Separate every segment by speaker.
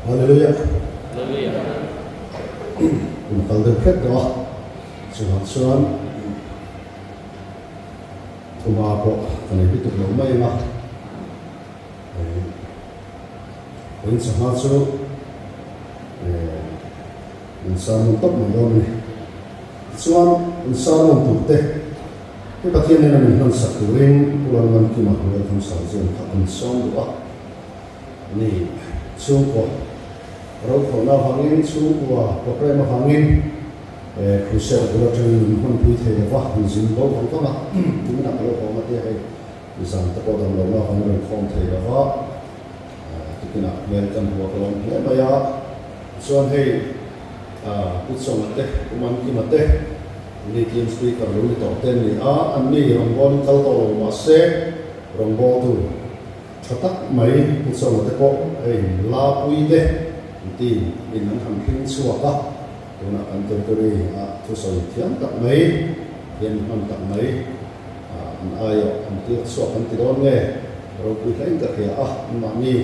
Speaker 1: Hallelujah.
Speaker 2: Hallelujah.
Speaker 1: Hun a kal deuh hlek tawh a, chuvang chuan thuma pawh ka nei lutuk lo mai ang a. Vawiin sangha chu in sermon tawp mai dawn a ni. Tichuan in sermon tur te hi Pathian nena min hmansak turin Pu Lalmankima Welcome Sergeant kha kan sawm duh a. Ni, chhungkua rokhawlna avangin, chhungkua programme avangin Crusade bul atangin min hmanpui thei lo va, min zin bo vang vang a, tuminah ka lo haw ang a tia hei zan te pawh dam lohna avangin rawn khawm thei lo va, tukinah hmel kan hmu a ka lawm hle mai a, tichuan hei Pu Chawnga te, Pu Mankima te, ni team speaker lo ni tawh te an ni a, anni rawngbawlin kal tawh lo mahse rawngbawltu Tha tak mai Pu Chawnga te pawh hei Lapui te an team in an han hring chhuak a, tunah kan territory ah thusawi thiam tak mai, thiam hman tak mai an aiawh an tir chhuak an ti dawn nge ropui hle in ka hria a, anmahni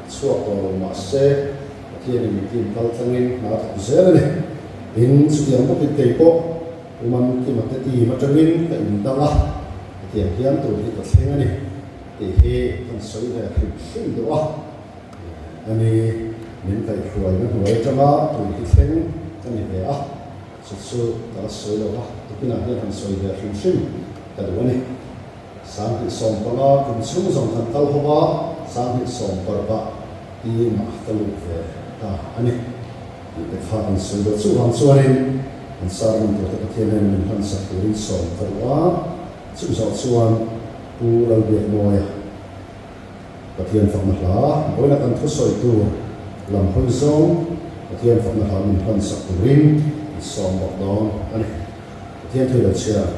Speaker 1: chhuak tawh lo mahse Pathian in team kal tlangin hna a thawk zel a ni. Tin, chutiang bawkin kei pawh Pu Mankima te team atangin ka indang a, hetiang hian tur hi ka thleng a ni. Tih hi kan sawi ve hrim hrim duh a, ani min kaihhruaina hnuai atanga tui hi thleng ka ni ve a, chu chu ka la sawi lo va, tukinah hian han sawi ve hrim hrim ka duh a ni. 2015 kum chhung zawng kan kal ho va, 2016 ah team ah ka lut ve ta a ni tih te kha kan sawi duh a, chuvang chuanin kan sermon tur te Pathian hian min hmansak turin sawm ka duh a, chu zawh chuan Pu Lalbiakmawia, Pathian fakna hla, vawiina kan thusawi tur lam hawi zawng Pathian fakna hla min hlansak turin an sawm bawk dawn a ni. Pathian thu lo chhiar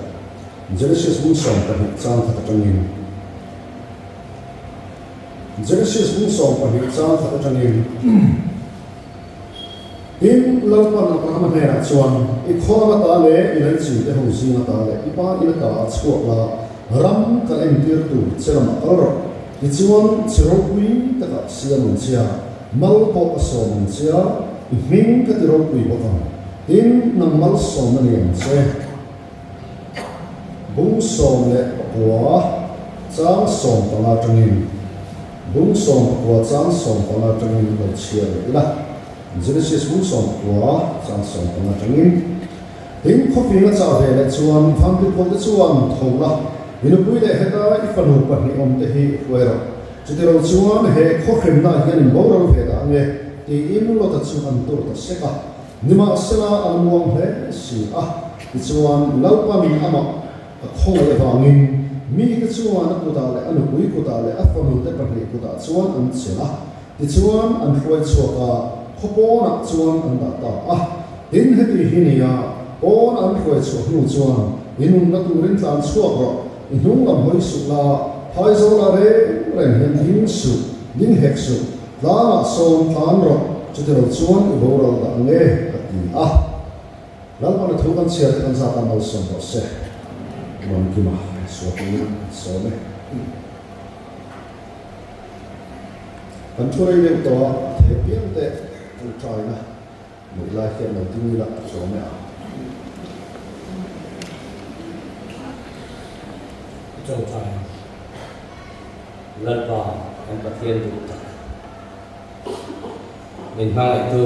Speaker 1: Genesis bung 12 chang khat atangin Genesis bung 12 chang khat atangin Tin, Lalpan Abrahama hnenah chuan, I khaw lam ata leh i laichin te ho zing ata leh i pa in ata a chhuak la, ram kan entir tur che lamah kal rawh. Tichuan, chi ropui takah siam ang che a, mal pawh ka sawm ang che a, i hming ka ti ropui bawk ang. Tin, nang malsawm a ni ang che. Bung 19 chang 15 atangin Bung 19 chang 15 atangin lo chhiar leh ila. Genesis bung 19 chang 15 atangin, Tin, khawping a chah ve leh chuan Vantirhkohte chuan tho la, i nupui leh heta i fanu pahnih awm te hi hruai rawh. Chutilo chuan he khawhrimna hian in boral ve dah ange, tiin Lota chu an tur ta sek a. Nimahsela a la muang hle si a, tichuan Lalpan amah a khawngaih avangin mite chuan a kutah leh a nupui kutah leh a fanute pahnih kutah chuan an chelh a, tichuan an hruai chhuak a, khaw pawnah chuan an dah ta a. Tin, heti hi nia, pawn an hruai chhuah hnu chuan i nunna turin tlan chhuak rawh, i hnung lam hawi suh la, phaizawlah reng reng hian ding suh, ding hek suh. Tlangah sawn tlan rawh, chutilo chuan i boral dah nge? a ti a. Lalpana thu kan chhiar te kan zat a malsawm rawh se. Lawmkima suakin an sawm e. Kan thu rei deuh tawh a, a thei piang te tawngtaina neih lai hian lo ding ila a tlawm e ang.
Speaker 2: I tawngtai ang. Lalpa kan Pathian duh tak min hmangaihtu,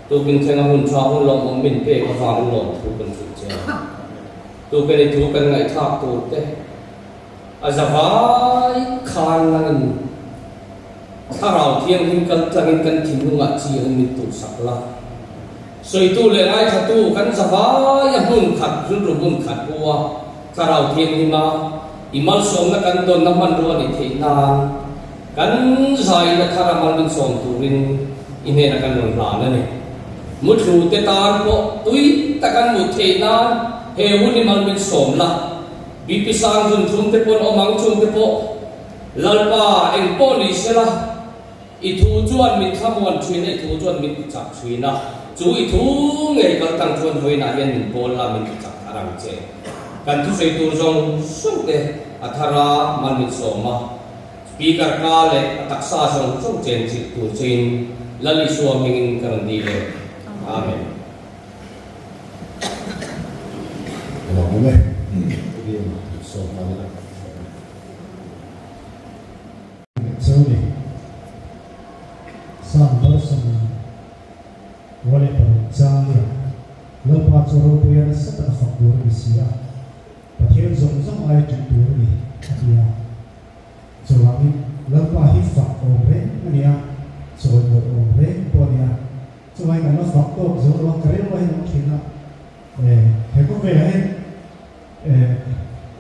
Speaker 2: tukin thlenga hun tha hun lawmawm min pek avangin lawmthu kan hrilh che a. Tukin i thu kan ngaihthlak tur te a za vai khan langin Thlarau Thianghlim kal tlangin kan thinlungah chi an min tuhsak la. Sawitu leh ngaithlatu kan za vai a hmun khat rilru hmun khat pu a. Thlarau Thianghlima i malsawmna kan dawnna hmanrua ni theih nan kan zaina thar a mal min sawm turin i hnena kan rawn hlan a ni. Muthlu te tan pawh tui tak an mut theih nan he hun i mal min sawm la. BP sang zun thlum te pawn awm ang chung te pawh Lalpa eng pawh ni sela i thu chuan min thlamuan thin a, i thu chuan min tichak thin a, chu i thu ngei kal tang chuan vawiinah hian min pawl la, min tichak thar ang che. Kan thusawi tur zawng zawng te a thar a, mal min sawm a, speaker ka leh a taksa zawng zawng chen chilh tur chein. Lal Isua hmingin ka rawn dil e. Amen.
Speaker 1: Ka lawm e. Biakinn sawm nghal ila.
Speaker 3: Choni Sam Barson 26 chang nia Lalpa chu ropuia nasa taka fak tur a ni si a, Pathian zawng zawng aia ṭih tur a ni, a ti a. Chuvangin Lalpa hi fak awm reng a ni a, chawimawi awm reng pawh a ni a. Chuvangin kan la fak tawk zo lo a, ka rilru a hian awm thin a, he khawvelah hian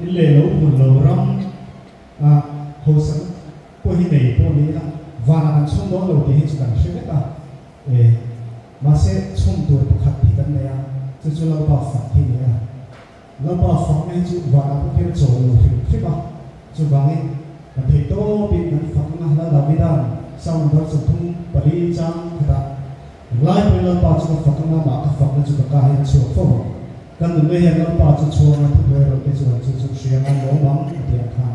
Speaker 3: in leh lo hmun lo ram a hausak pawh hi nei pawh ni ila, vanah kan chhung dawn lo tih hi chu kan hre vek a. E, mahse chhung tur pakhat hi kan nei a, chu chu Lalpa fak hi a ni a. Lalpa fakna hi chu vanah pawh khian a chawl lo hrim hrim a, chuvangin kan theih tawpin kan fakna Lal Davida'n Psalm number 34 chang khatah, Englai pawhin Lalpa chu ka fak anga mah ka fakna chu ka ka hian a chhuak fo ang. Kan nunna hian Lalpa chu chhuanga thuhnuai rawh te chuan chu chu hria ngai lawm ang a ti ang khan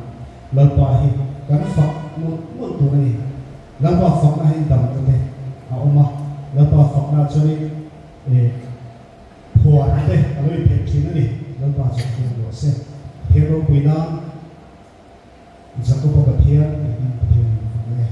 Speaker 3: Lalpa hi kan fak mawlh mawlh tur a ni. Lalpa fakna hi damna te a awm a, Lalpa fakna chuanin eh phuarna te a lo inphelh thin a ni. Lalpa chu Pathian ruah se, Pathian ropui nan Jakoba Pathian tiin Pathian in fak e.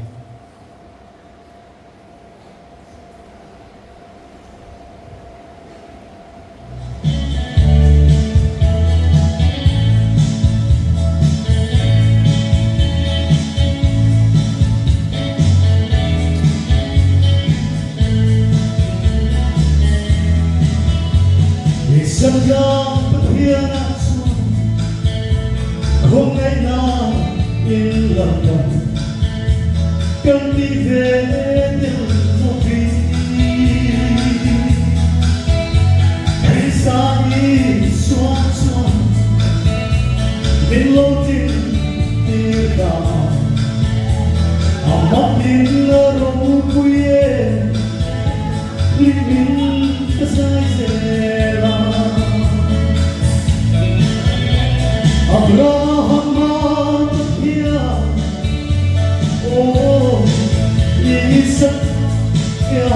Speaker 4: Pathianah chuan khawngaihna in Lalpan kan ti ve tel lovin Krista Isua chuan min lo din tir ta a makin ropui e hlimin ka zai zel a Abrahama Pathian Aw Isaka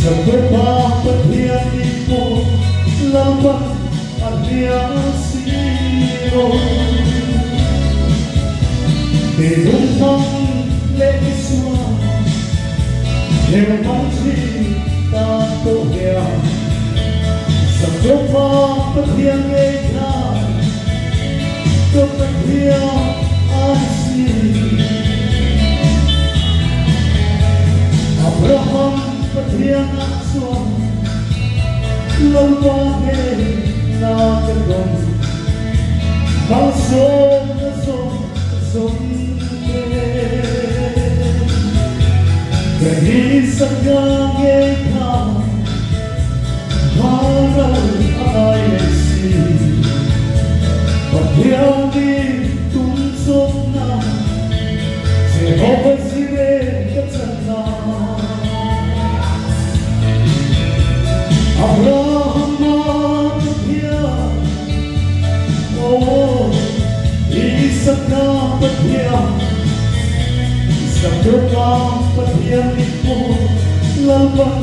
Speaker 4: Jakoba Pathian ni pawh Lalpan a hliam si lo. Keilung hmang leh Isua hel hmang thin tan pawh hian Jakoba Pathian ngei kha Ka Pathian a ni si. Abraham Pathian ah chuan Lalpa hnenah ka dawng, malsawmna zawng zawng te. Ka hisaka ngei kha Hmaral a ngai leh si. Pathianin tum chawpna Jehovah Jireh ka chan a. Abrahama Pathian, aw Isaka Pathian, Jakoba Pathian ni pawh Lalpan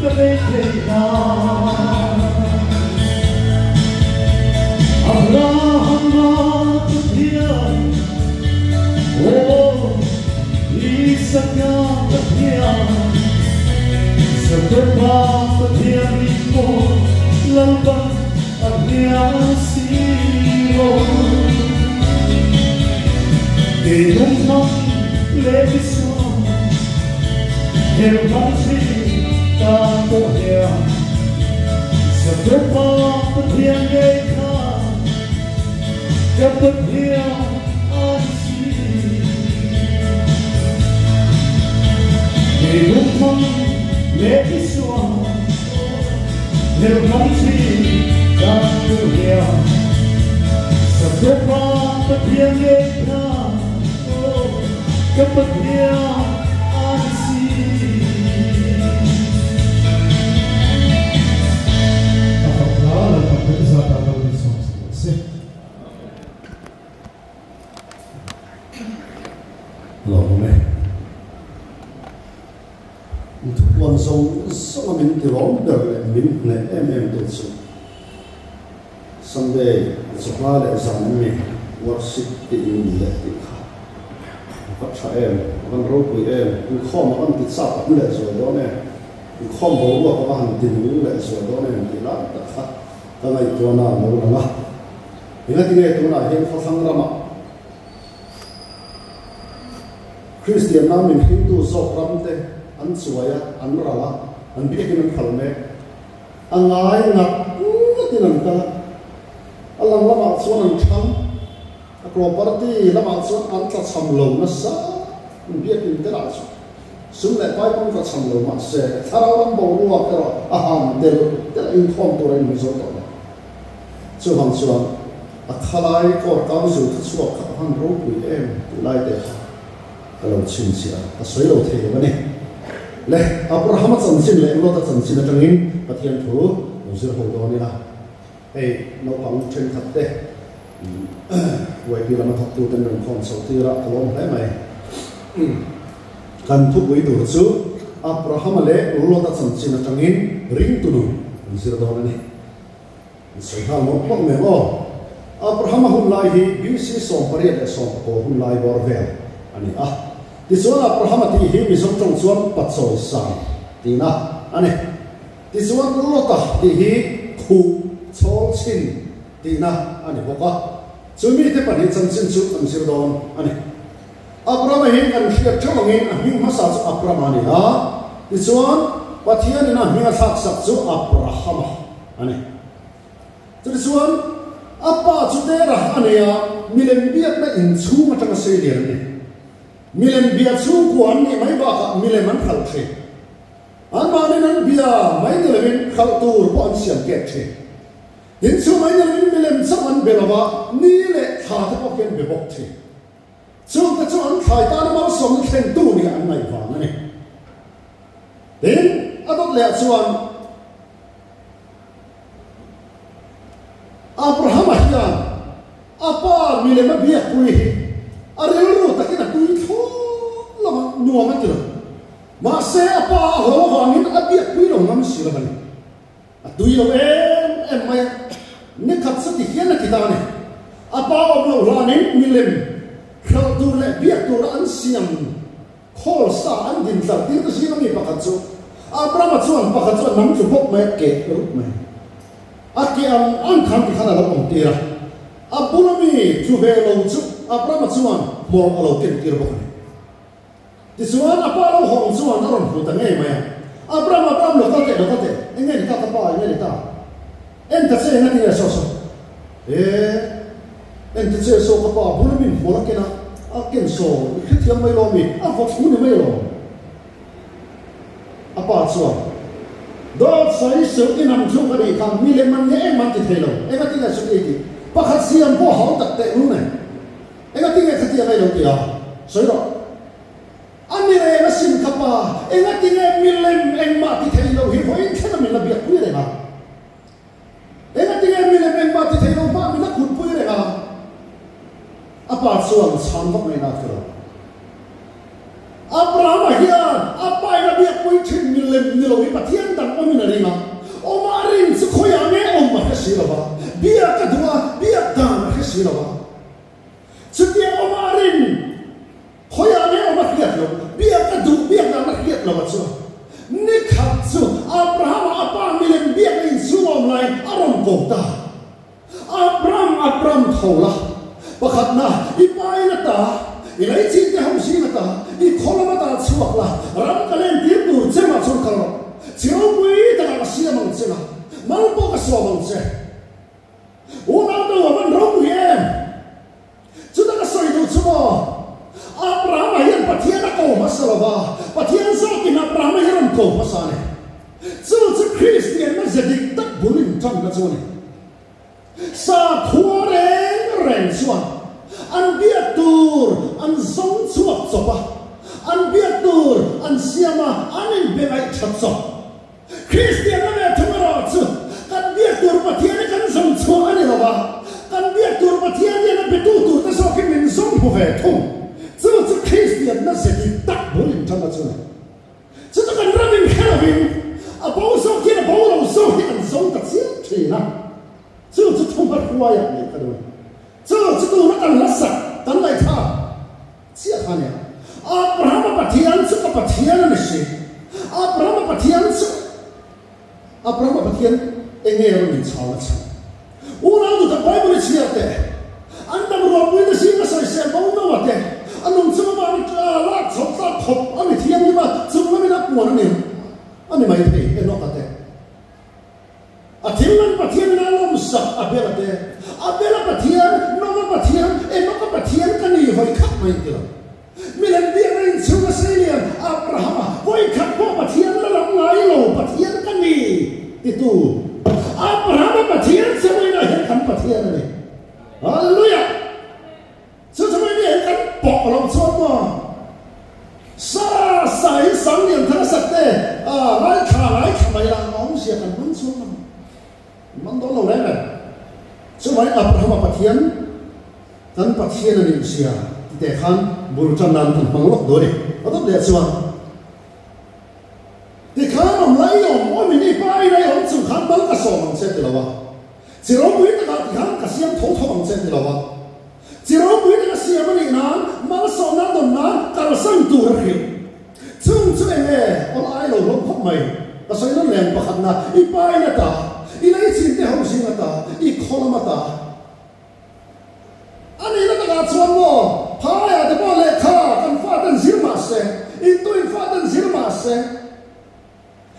Speaker 4: ka nei thei nan. Abrahama Pathian, aw Isaka Pathian, Jakoba Pathian i maw Lalpan a hria si lo. Kei lunghnam leh misual her hmang thin tan pawh hian Jakoba Pathian ngei kha ka Pathian a ni si. Kei lunghnam leh misual her hmang thin tan pawh hian Jakoba Pathian ngei kha ka Pathian a ni si.
Speaker 3: A fak hla Lalpa kan zat ah lo ni sawm si lo se.
Speaker 1: Lawm e. Thupuan zawng zawng a min ti lawm ber leh min hneh em em tu chu Sunday chawhma leh zan an ni worship tih in leh tih kha a va tha em, a van ropui em, inkhawm a van ti chak a hmu leh zual dawn em, inkhawm boruak a va han ti nung leh zual dawn em tih lai tak kha ka ngaihtuahna a lo lang a. Engatinge tunah hian khawthlang ramah Kristian na min hringtu zawk ram te an chuai a, an ral a, an biakin an khal mek. A ngai ngat ngatin an kal a, a lang lamah chuan an thang, a property lamah chuan an tlachham lo nasa, an biakin te lah chu sum leh pai pawn tlachham lo mahse thlarau ram boruak erawh a han tel tel a inkhawm tur a inhmu zo tawh lo. Chuvang chuan a khalai court council thuchhuak kha a han ropui em tih lai te kha ka lo chhinchhiah a, ka sawi lo thei lo a ni. Le, Abrahama chanchin leh Lota chanchin atangin Pathian thu lo zir ho dawn ila, hei naupang thenkhat te YP lama thawktu ten rawn khawm chho tir a, ka lawm hle mai. Kan thupui tur chu Abrahama leh Lota chanchin atangin ringtu nun kan zir dawn a ni. An sawi nghal mawlh mawlh mai ang aw. Abrahama hun lai hi BC 89 hun lai bawr vel a ni a. Tichuan Abrahama tih hi Mizo tawng chuan Pachawi sang tihna a ni. Tichuan Lota tih hi Khuh chhawl chhin tihna a ni bawk a. Chu mite pahnih chanchin chu kan zir dawn a ni. Abrahama hi kan hriat theuh angin a hming hmasa chu Abrama a ni a. Tichuan Pathianin a hming a thlaksak chu Abrahama a ni. Chutichuan, a pa chu Terah a nei a, milem biakna inchhung atanga sei lian an ni. Milem bia chhungkua an nih mai bakah milem an hralh thin. Anmahnin an bia mai ni lovin hralh tur pawh an siam kek thin. Inchhung mai ni lovin milem chauh an be lova, ni leh thla te pawh khi an be bawk thin. Chungte chu an thlai tana malsawmna thlentu nia an ngaih vang a ni. Tin, a dawt lehah chuan, Abrahama hian a pa milem a biakpui hi a rilru takin a tui thlawt lo a, nuam a ti lo. Mahse, a pa a hlauh avangin a biakpui lo ngam si lo a ni. A tui lo em em mai a, nikhat chu ti hian a ti ta a ni. A pa awm loh hlanin milem hralh tur leh biak tura an siam Khawl sa an din tlar tir te zing a mi pakhat chu Abrahama chuan pakhat chu a nam tlu bawk mai a, keh rup mai. A keh ang ang khan ti khan a lo awm tir a. A bula mi tlu ve lo chu Abrahama chuan hmawlh a lo ken tir bawk a ni. Tichuan a pa lo hawng chuan a rawn hmu ta ngei mai a, Abraham, Abraham, lo kal teh, lo kal teh, eng nge ni ta ka pa, eng nge ni ta? En ta che, enga ti nge saw saw? E, en ta che saw ka pa bula min hmawlh a ken a, a ken saw i hrethiam mai lo mi, a vaw thu ni mai lo. A pa chuan, Dawt sawi suh i nam thu ka nih kha, mi lem an nge engmah an ti thei lo, enga ti nge chuti i tih? Pakhat siam pawh hau tak teh lul nei, enga ti nge khati ang ei lo ti a, sawi rawh. A ni reng a sin ka pa, enga ti nge milem engmah ti thei lo hi vawiin thleng a min la biakpui reng a? Engatinge milem engmah ti thei lo hmah min la kutpui reng a? A pa chuan chhan vak mai nak lo. Abrahama hian a pa in a biakpui thin milem ni lo hi Pathian dang Awmin a ring a, awma a rin chu khawiah nge awm a hre si lo va, biak a duh a, biak dan a hre si lo va. Chutia awma a rin khawiah nge awm a hriat lo, biak a duh, biak dan a hriat lo a chuan ni khat chu Abrahama a pa milem biakna inchhung a awm laiin a rawn ko ta. Abraham, Abraham tho la, pakhatna i pa in a ta, i leichin te ho zing a ta, i khaw lam a ta chhuak la, ram ka len tir tur che mah chuan kal rawh. Chi ropui takah ka siam ang che la, mal pawh ka sawm ang che. Unau te u a van ropui em? Chuta ka sawi duh chu maw, Abrahama hian Pathian a ko hmasa lo va, Pathian zawkin Abrahama hi a rawn ko hmasa a ni. Chu chu Kristianna ze dik tak bul inṭanna chu a ni. Sakhua reng reng chuan an biak tur an zawng chhuak chawp a, an biak tur an siam a, an inbe ngaihṭha chawp. Kristianna leh thung erawh chu kan biak tur Pathian hi kan zawng chhuah a ni lo va, kan biak tur Pathian hian a betu turte zawk hi min zawng hmu ve thung. Chu chu Kristianna ze dik tak bul inṭanna chu a ni. Chu chu kan ram inhre lovin a bo zawk hian a bo lo zawk hi kan zawng ta chiang ṭhin a. Chu chu thunghma hruaiah nih ka duh. Chu chu tuna kan hla sak kan ngaihthlak chiah kha nia. Abrahama Pathian chu ka Pathian a ni si. Abrahama Pathian chu Abrahama Pathian eng nge rawn inchhal a chhan? Unau duhtak Bible i chhiar teh. An dam ruahpui te zing a sawisel bo no a te. A nung chunga mahni lak chhoh tlak khawp a mi thianghlim a chung lamin a puan a ni a ni maithei Enoch a te. A thil lan Pathian in a lawmsak a bela te, a bela Pathian, Nova Pathian, Enoka Pathian ka ni vawi khat mai an ti lo. Milem biakna inchhung a seilian Abrahama vawi khat pawh Pathian la lam ngai lo Pathian ka ni titu Abrahama Pathian chawina hian kan Pathian a ni. Hallelujah! Chu chu mai nia hi kan pawh loh chuan maw sa sa hi sang lian thar a sak te a ngaithla ngaithla mai la a awmzia kan man chuan maw man dawn lo reng reng. Chu mai Abrahama Pathian kan Pathian a nih zia ti teh khan bul tan nan kan hmang lawk dawn e. A dawt leh chuan tikhan awm lai awm awm in i pa in a i awm chung khan mal ka sawm ang che ti lo a. Chi ropui takah ti khan ka siam tho tho ang che ti lo a. Chi ropui taka siam a nih nan malsawmna dawn nan kalsan tur a hrilh. Chung chu eng nge awl ai lo hlawm khawp mai. Ka sawi nawn leng pakhatna i pa in a ta, i lei chin te ho zing a ta, i khaw lam a ta. A nihna takah chuan maw phaiah te pawh lehkha kan faten zir mah se, intuin faten zir mah se,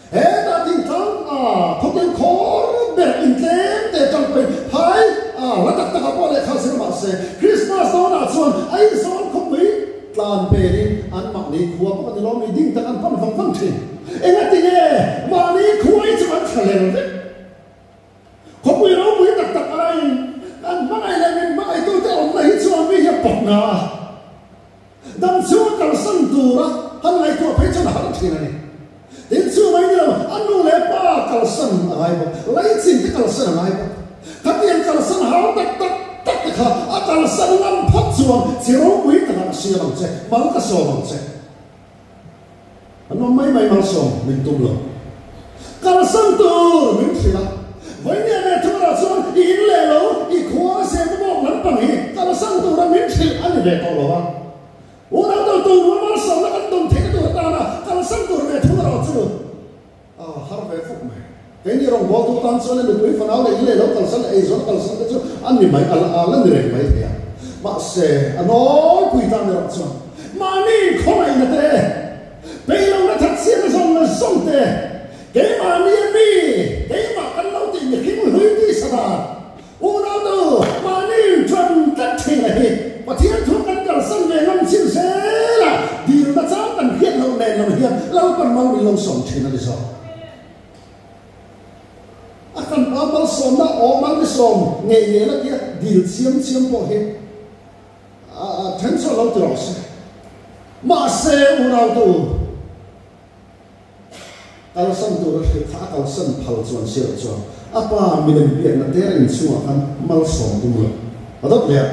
Speaker 1: Hetah thingtlang a khawpui khawr ber intlem te tang pawhin phai a hla tak takah pawh lehkha zir mah se, Christmas dawnah chuan Aizawl khawpui tlan pelin an mahni khua pawh a ni lo mi ding tak an pan vang vang thin. Engati nge mahni khua hi chu an thla lel vek? Khawpui ropui tak tak aiin kan hmangaih leh min hmangaihtute awmna hi chuan mi hi a pawt na a. Dam chu a kalsan tura han ngaihtuah phei chuan a har thin a ni. Tin chu mai ni lo, a nu leh pa kalsan a ngai bawk, leichin te kalsan a ngai bawk. Khatiang kalsan hau tak tak tak te kha a kalsan ngam phawt chuan chi ropui takah ka siam ang che, mal ka sawm ang che. An awm mai mai malsawm min tum lo. Kalsan tur min hrilh a, Vawinia ve thurah chuan i in leh lo, i khua zem bawk lampang hi kalsan tura min hrilh a ni ve tawh lo a. Unau deuh tur rual malsawmna kan dawn theihna tur atana kalsan tur ve thurah chu a har ve khawp mai. Keini rawngbawltu tan chuan nupui fanau leh in leh lo kalsan leh eizawn kalsan te chu a ni mai, a la ni reng mai thei a. Mahse, a nawlpui tan erawh chuan mahni inkhawngaihna te, peilohna thatchhiatna zawng leh zawng te, keimahni a mi, keimah kan lo tih mihring hlui tisa dan, unautu mahni inṭan tlat thin a hi Pathian thu kan kalsan ve ngam chin zel a, dilna chang kan hriat loh nen lam hian Lalpan mal min lo sawm thin a ni zawk. A kan pa malsawmna awm a ni sawm ngei ngei la tia dil chiam chiam pawh hi a then chu a lo ti rawh se. Mahse unautu kalsan tur a hrilh kha a kalsan phal chuan si loh chuan a pa milem biakna ter inchhungah khan malsawm tum lo a dawt leh a.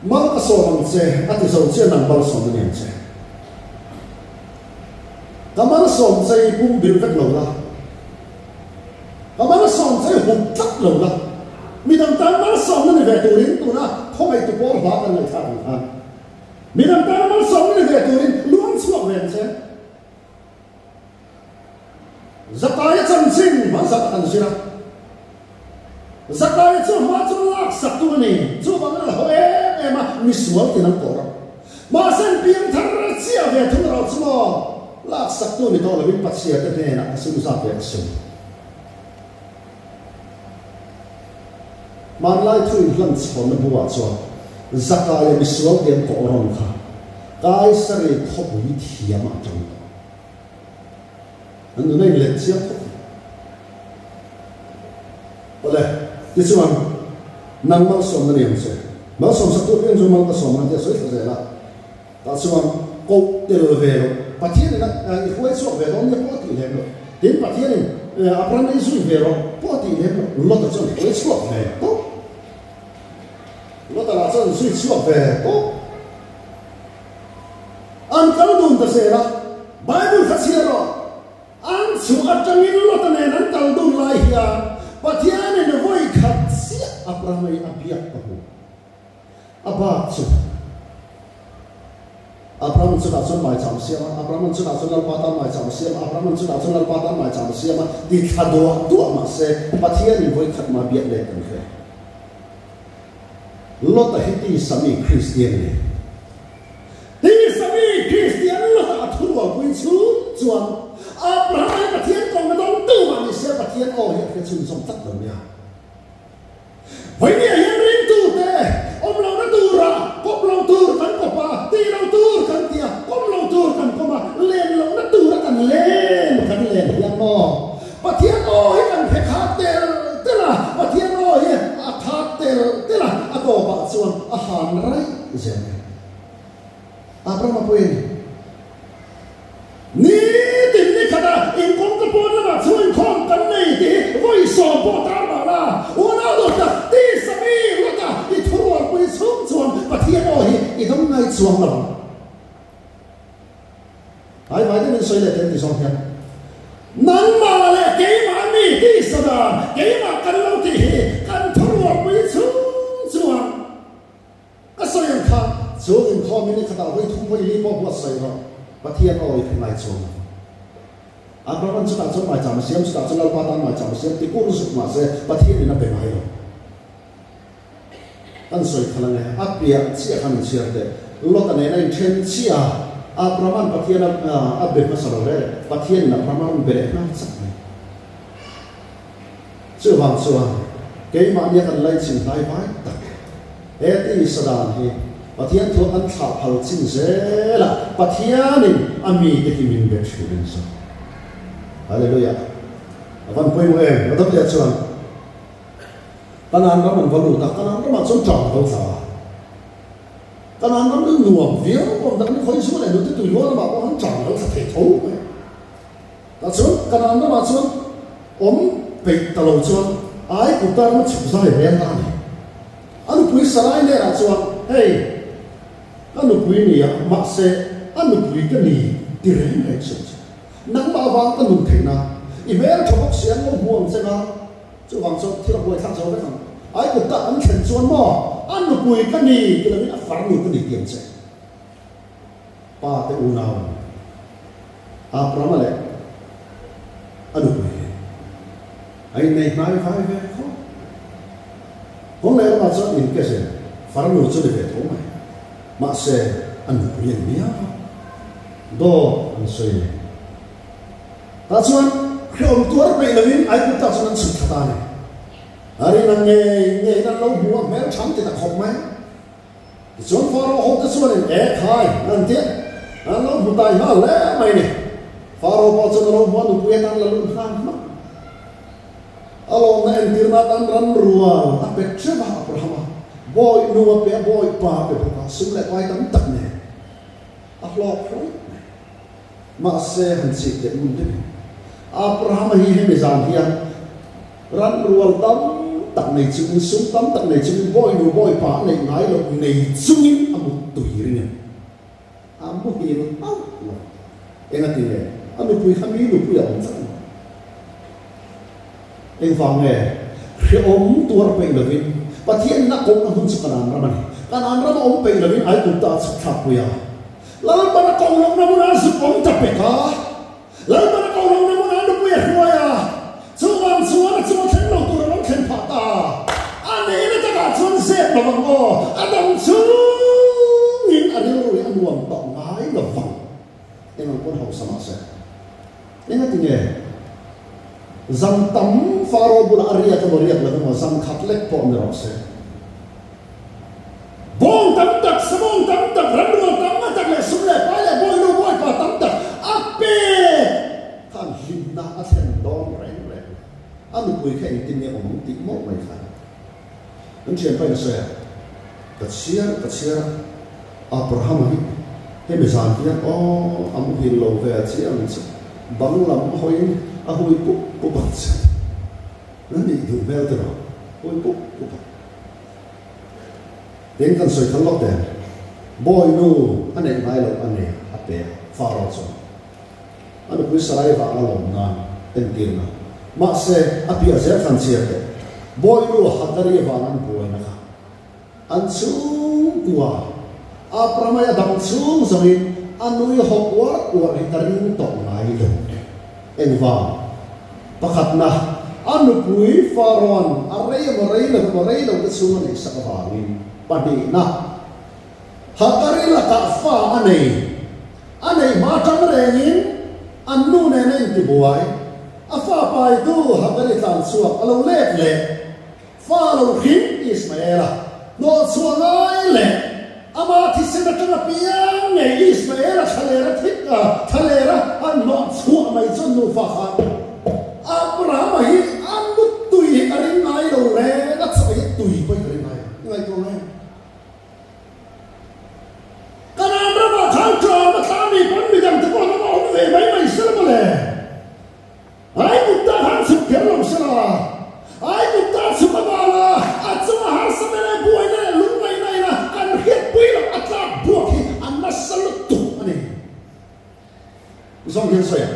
Speaker 1: Mal ka sawm ang che a ti zo chiah nang malsawm a ni ang che. Ka malsawm che i pum bil vek lo la, ka malsawm che i hup tlat lo la, midang tan malsawmna ni ve turin tuna khawngaihtu pawl hla kan ngaihthlak ang khan midang tan malsawmna ni ve turin luang chhuak ve ang che. Zakaia chanchin hmasa tak an zir a, Zakaia chu hma chu laksak tu a ni, chuvangin a la haw em em a, misual tin an kawr a. Mahse an piang thar chiah ve thung erawh chu maw, laksak tu ni tawh lovin Pathian te hnenah ka sum zat ve ka sum. Hmanlai thu inhlan chhawnna buah chuan Zakaia misual ti an kawh rawn kha Kaisari khawpui thiam ah tang tawh. An nuna inlet chiang khawp mai. Awle, tichuan nang malsawmna ni ang che. Malsawm sak tur piang chu mal ka sawm ang tia sawi thla zel a. Tah chuan koh tel ve loh, Pathianin a i hruai chhuak ve dawn nia pawh a tih lem loh. Tin, Pathianin Abraham i zui ve rawh pawh a tih lem loh. Lota chuan hruai chhuak ve tawp. Lota lah chuan zui chhuak ve tawp. An kal dun ta zel a, Bible kha chhiar rawh. An chhuah atangin Lota nen an kal dun lai hian Pathianin vawi khat chiah Abraham i a biak ka hmu. A bak chu Abraham chutah chuan maicham a siam a, Abraham chutah chuan Lalpa tan maicham a siam a, Abraham chutah chuan Lalpa tan maicham a siam a, ti thla duah duah mah se Pathianin vawi khat mah biak let kan hre. Lota hi tisa mi Kristian a ni. Tisa mi Kristian Lota a thurualpui chhung chuan Abraham hi Pathian kawngna dawng tu mah ni se Pathian aw hi a hre chhunzawm tlat lo nia. Vawinia hian ringtute awm lohna turah kawp lo tur kan kawp a, tih lo tur kan ti a, kawm lo tur kan kawm a, len lohna tura kan len kan len hian maw Pathian aw hi kan hre khat tel tel a, Pathian aw hi a khat tel tel a, a tawpah chuan a han raih zel mai. Abraham a pawh a ni. Nitin ni khatah inkawngka pawn lamah chhung inkhawm kan nei tih hi vawi sawm pawh tar mah la, unau dawt tak tisa mi lawta i thurualpui chhung chuan Pathian aw hi i dawng ngai chuang lo ang. Hnai vai deuhin sawi leh teh ti zawng hian nangmah leh keimah mi tisa dan keimah kan lo tih hi kan thurualpui chhung chuan Ka sawi ang kha, chung inkhawmin i khatah vawi thum vawi li pawh buatsaih rawh, Pathian aw i hre ngai chuang lo. Abraham chutah chuan maicham a siam, chutah chuan Lalpa tan maicham a siam ti kur zuk mah se Pathianin a be ngai lo. Kan sawi khalh ange, a piah chiah khan inchhiar teh. Lota nena inthen chiah a, Abraham-a'n Pathian a be hmasa lo reh reh, Pathianin Abraham a rawn be leh nghal chak mai. Chuvang chuan keimahnia kan laichin hnai vai tak he tisa dan hi Pathian thu an thlah phal chin zel a, Pathianin a mite hi min be thin a ni zawk. Hallelujah! A van pawimawh em? A dawt leh chuan Kanaan ram an va lut a, Kanaan ramah chuan ṭam a lo tla a. Kanaan ram chu nuam viau awm tak a ni, khawi zu leh nute tui luang lamah pawh khan ṭam a lo tla thei tho mai. Tah chuan Kanaan ramah chuan awm peih ta lo chuan ai kut tan a chhuk zai reng ta a ni. A nupui Sarai hnenah chuan, Hei, ka nupui ni a, mahse a nupui ka ni ti reng reng suh che. Nangmah avang ka nun theih na, i hmel tha bawk si an lo hmu ang che nga, chuvang chuan thil a buaithlak zo vek ang. Ai kut tak an thlen chuan maw, a nupui ka ni ti lovin a farnu ka ni ti ang che. Pa te unau an ni. Abrahama leh a nupui hi a innei hnai vai ve khawp. Kawng leh lamah chuan in ke zel farnu chu ni ve tho mai. Mahse, a nupui a ni miau a, dawt an sawi nei. Tah chuan hrehawm tuar peih lovin Aigupta chuan an chhuk thla ta a ni. A rin ang ngei ngeiin an lo hmu a, hmel ṭham ti ta khawp mai. Tichuan Faro hote chuanin, E khai, an ti a, an lo hmu tai nghal hle mai ni. Faro pawh chuan a lo hmu a, nupui atan la lut nghal hmak. A lawmna entirna atan ram rual a pe ṭeuh a, Abrahama bawi nu a pe a, bawi pa a pe bawk a, sum leh pai tam tak nen a hlawk hlawih mai. Mahse, han chik teh ngun deuhin, Abrahama hi hemi zan hian ran rual tam tak nei chungin, sum tam tak nei chungin, bawinu bawipa a neih ngai loh nei chungin a mut tui ring em? A muhil hauh lo. Engati nge? A nupui kha mi nupui a awm tlat a ni. Engvang nge? Hrehawm tuar peih lovin Pathianin a kohna hmun chu Kanaan ram a ni. Kanaan rama awm peih lovin Aigupta a chhuk thlakpui a. Lalpan a koh lohna hmunah a zuk awm ta pek a. Lalpan a koh lohna hmunah a nupui a hruai a. Chuvang chuan a chunga thleng lo tur a lo thlen phah ta. A nihna takah chuan zep lo vang aw, a dang chungin a rilru hi a nuam tawh ngai lo vang. Eng ang pawn hausa mah se. Engati nge? Zan tam Faro bulah a riak emaw riak lo emaw zan khat lek pawh ni rawh se. Bawng tam tak, sabawng tam tak, ramrual tam tak leh sum leh pai leh bawinu bawipa tam tak a pek khan hlimna a thlen dawn reng reng. A nupui kha engtin nge awm ang tih mawlh mai kha an thianpa in a sawi a, Ka chhiar ka chhiar a, Abrahama hi hemi zan hian aw a muhil lo ve a chiang che, bang lam hawiin a hui pup pup ang che. A nih duh hmel tiraw, hui pup pup ang. Tin kan sawi khan lawk den, Bawinu a neih ngai loh a nei a pe a, Pharaoh chuan a nupui Sarai vang a lawm nan entirna. Mahse, a piah zel khan chhiar teh, Bawinu Hagari vang an buaina kha an chhungkua Abraham-a dang chhung zawngin a nui hawk uar uar hi ka ring tawh ngai lo. Engvang? Pakhatna, a nupui Pharaoh-a'n a rei emaw rei lo emaw rei lo te chhung a neihsak avangin. Pahnihna, Hagari lakah fa a nei. A neih hma tang rengin an nu nen a intibuai. A fa paitu Hagari tlan chhuak a lo let leh. Fa lo hrim Ismaela hnawhchhuah ngai leh ama thisen atanga piang ngei Ismaela thlalera thik a, thlalera a hnawhchhuah mai chuan nufa khan Abrahama hi a muttui hi ka ring ngai lo reng a, chaw hi tui pawhin ka ring ngai lo, i ngaihtuah ngai em? Kanaan ramah khan ṭam a tla mi pawn midang te pawh an awm ve mai mai se la mawle. Ai kut ta han chhuk kher lo se la, ai kut ta chhuk a bal a, a chunga harsa te leh buaina leh lungngaihna ina kan hriatpui loh a tlak buak hi a nasa lutuk a ni. Zawng hian sawi a,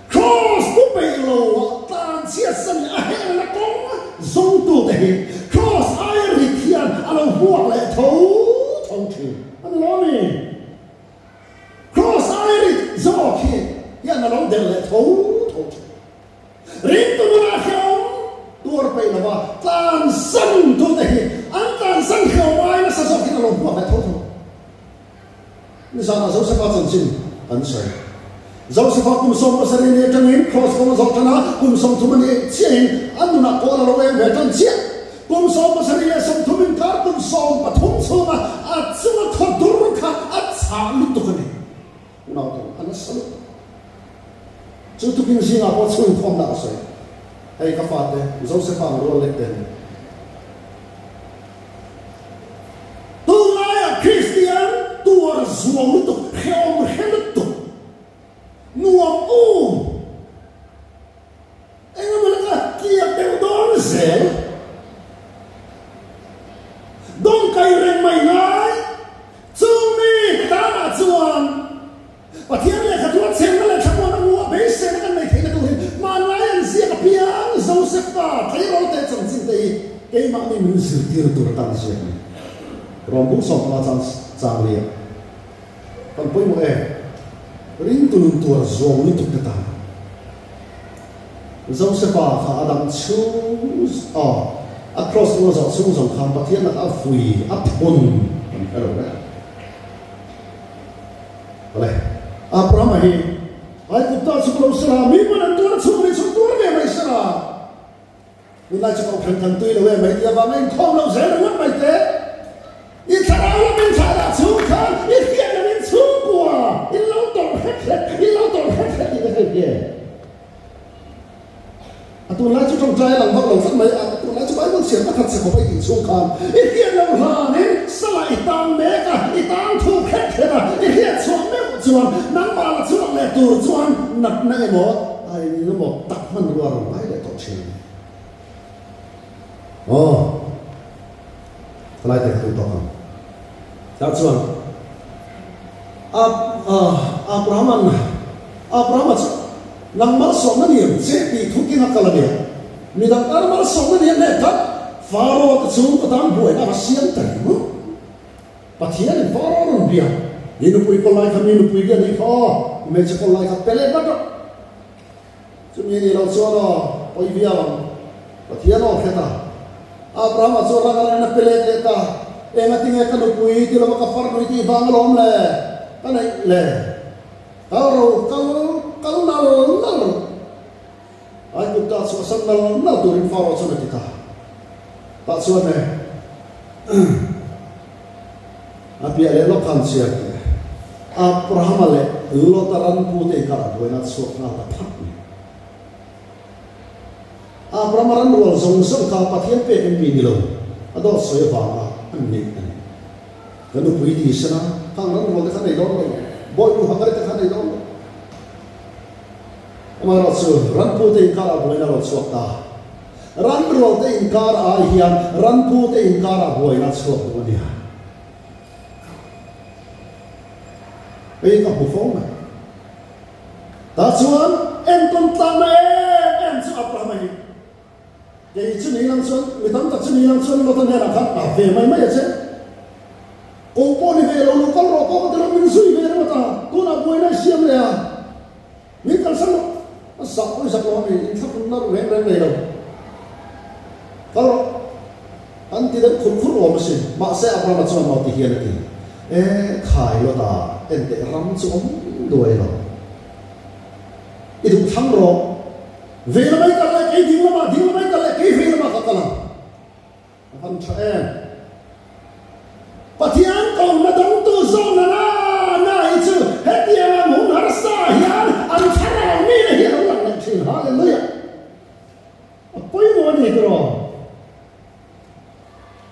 Speaker 1: Kraws pu peih lo a tlan chhiat san leh a helna kawng zawngtute hi Kraws aia rit hian a lo huak leh tho tho thin a ni lo a mi? Kraws aia rit zawk hi hian a lo der leh tho tho thin. Ringtu nunah hrehawm tuar peih lova tlansan tute hi an tlansan hrehawm ai nasa zawk hian a lo hmuak leh tho tho. Nizanah Josefa chanchin kan sawi. Josefa kum 17 ni atangin Kraws kawng a zawh tan a, kum 30 a nih chiahin a nunah kawl a lo eng ve tan chiah. Kum 70 leh 30 inkar kum 13 chhunga a chunga khaw dur kha a chhah lutuk a ni. Unau te, a nasa lutuk. Chu tukin zingah pawh chhungkhawmna a sawi. Hei ka fate, Josefa ang rual lek te a ni. Tunlaiah Kristian tuar zuam lutuk, hrehawm hre lutuk, nuam um. Engemaw laka kiak deuh dawn zel. Dawngkai reng mai ngai. Chung mi te tanah chuan Pathian lehkha chu a chhenna leh thlamuan a hmu a, beiseina kan nei theihna turin hmanlai an ziak apiang Josefa tleirawl te chanchin te hi keimahni min zirtir tur atan ziak a ni. Rawmbung 15 chang chang liah kan pawimawh em? Ringtu nun tuar zawng lutuk te tan. Josefa kha a dang chhung aw a cross hnung a zawh chhung zawng khan Pathian lakah a vui a phun kan hre lo reng. Awle, Abrahama hi Aigupta chhuk lo sela, mi pawn an tuar a chhuk ni chhuk tuar ve mai sela. Tunlai chu kohhran kan tui lo em mai tih avanga inkhawm lo zel ringawt mai te. I thlarau lam in thlah dah chhung khan i hriat lo in chhungkua in lo tawrh hret hret, in lo tawrh hret hret tih te kha i hria em? A tunlai chu tawngtai a lang vak lo tlat mai a, tunlai chu Bible chhiar pakhat chhe khawp a i tih chhung khan i hriat lo hlanin salah i tang mek a, i tang thuk hret hret a, i hriat chhuah meuh chuan nangmah la chhuak leh tur chuan natna emaw a eng emaw tak hmanrua rawn ngai leh tawh thin a ni. Aw, khalai te kha duh tawk ang. Tah chuan Abraham-a'n. Abrahama chu nang malsawmna ni ang che tih thu keng a kal a nia. Midang tan malsawmna ni ang leh tlat Faro te chu ka tan buaina a va siam ta ringawt. Pathianin Faro rawn bia, I nupui kawl lai kha mi nupui nge nih kha aw, i hmeichhe kawl lai kha pe leh vat rawh. Chumi nih loh chuan aw, pawi viau ang. Pathian aw hret a. Abrahama chu rang rangin a pe let leh ta, Engatinge ka nupui ti lova ka farnui tih vang alawm le? Ka neih le. Kal ro, kal, kal nal nal ro. Ai kut ta chhuah san nal nal turin Pharaoh chuan a ti ta. Tah chuan e, a piah leh lawk khan chhiar teh. Abrahama leh Lota ranpute inkarah buaina a chhuak nghal ta phat mai. Abrahama ran rual zawng zawng kha Pathian pek in mi ni lo, a dawt sawi avanga an neih a ni. Ka nupui ti sela, khang ran rual te kha nei dawn lo, bawihnu Hagari te kha nei dawn lo. Amaherawhchu, ranpute inkarah buaina a lo chhuak ta. Ran rualte inkar ai hian ranpute inkarah buaina a chhuak duh a nia. Hei ka hmu fo mai. Tah chuan entawn tlakna em em chu Abrahama hi. Kei chu ni lang chuan, mi tam tak chu ni lang chuan Lota hnenah khan a ve mai mai a che. Ko pawh ni ve lo, lo kal rawh pawh ka ti lo, min zui ve ringawt a, tunah buaina i siam leh a, min kalsan rawh. A zah pawh i zak lo a ni, inthlahrunna reng reng nei lo. Kal rawh. An ti deuh khur khur awm asin. Mahse Abrahama chuan maw ti hian a ti, E khai Lota, enteh ram chu awm duai lo. I duh thlang rawh. Vei lamai kal leh kei ding lamah, ding lamai kal leh kei vei lamah ka kal ang. A van tha em? Pathian kohna dawngtu zawhna na na hi chu hetiang ang hun harsa hian an thlarau mite hi a lo lang leh thin. Hallelujah! A pawimawh a ni tiraw?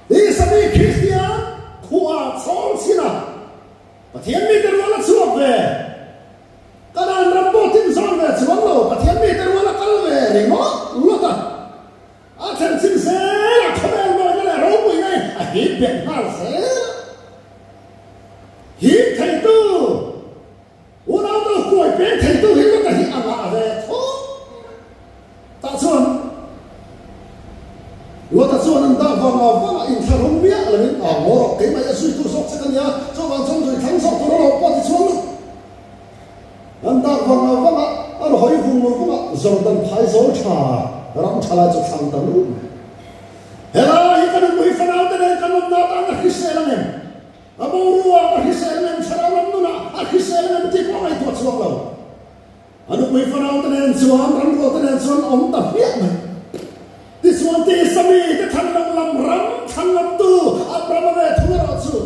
Speaker 1: Isami Kristian khuah chhawng chhin a, Pathian mite rual a chhuak ve. Kanan ram pawh tin zawn ve chuang lo, Pathian mite rual a kal ve ringawt lawt a. A thlen chin zel a, khawvel mawina leh ropuina in a hip bet nghal zel a. Hip theitu, unau te kuai peng theitu hi lawta hi a ngah ve thawk. Tah chuan Lawta chuan an dak vang a vang a, inthlahrung miah loin a ngaw rawh, keimah hi a zuitu zawk che ka nia, chuvang chuan zui thlang zawk tur a lo pawh ti chuang lo. An dak vang a vang a, an hawi vung vung a, Jordan phai zawl tha ram tha lai chu thlang ta lut mai. Helai hi ka nupui fanau te nen kan awmna atan a hrisel ang em? A boruak a hrisel ang em? Thlarau lam nunah a hrisel ang em tih pawh a ngaihtuah chhuak lo. A nupui fanau te nen chuan ramrual te nen chuan awm ta hmiah mai. Tichuan tisa mi te thlan lo lam ram thlan lamtu Abrahama ve thung erawh chu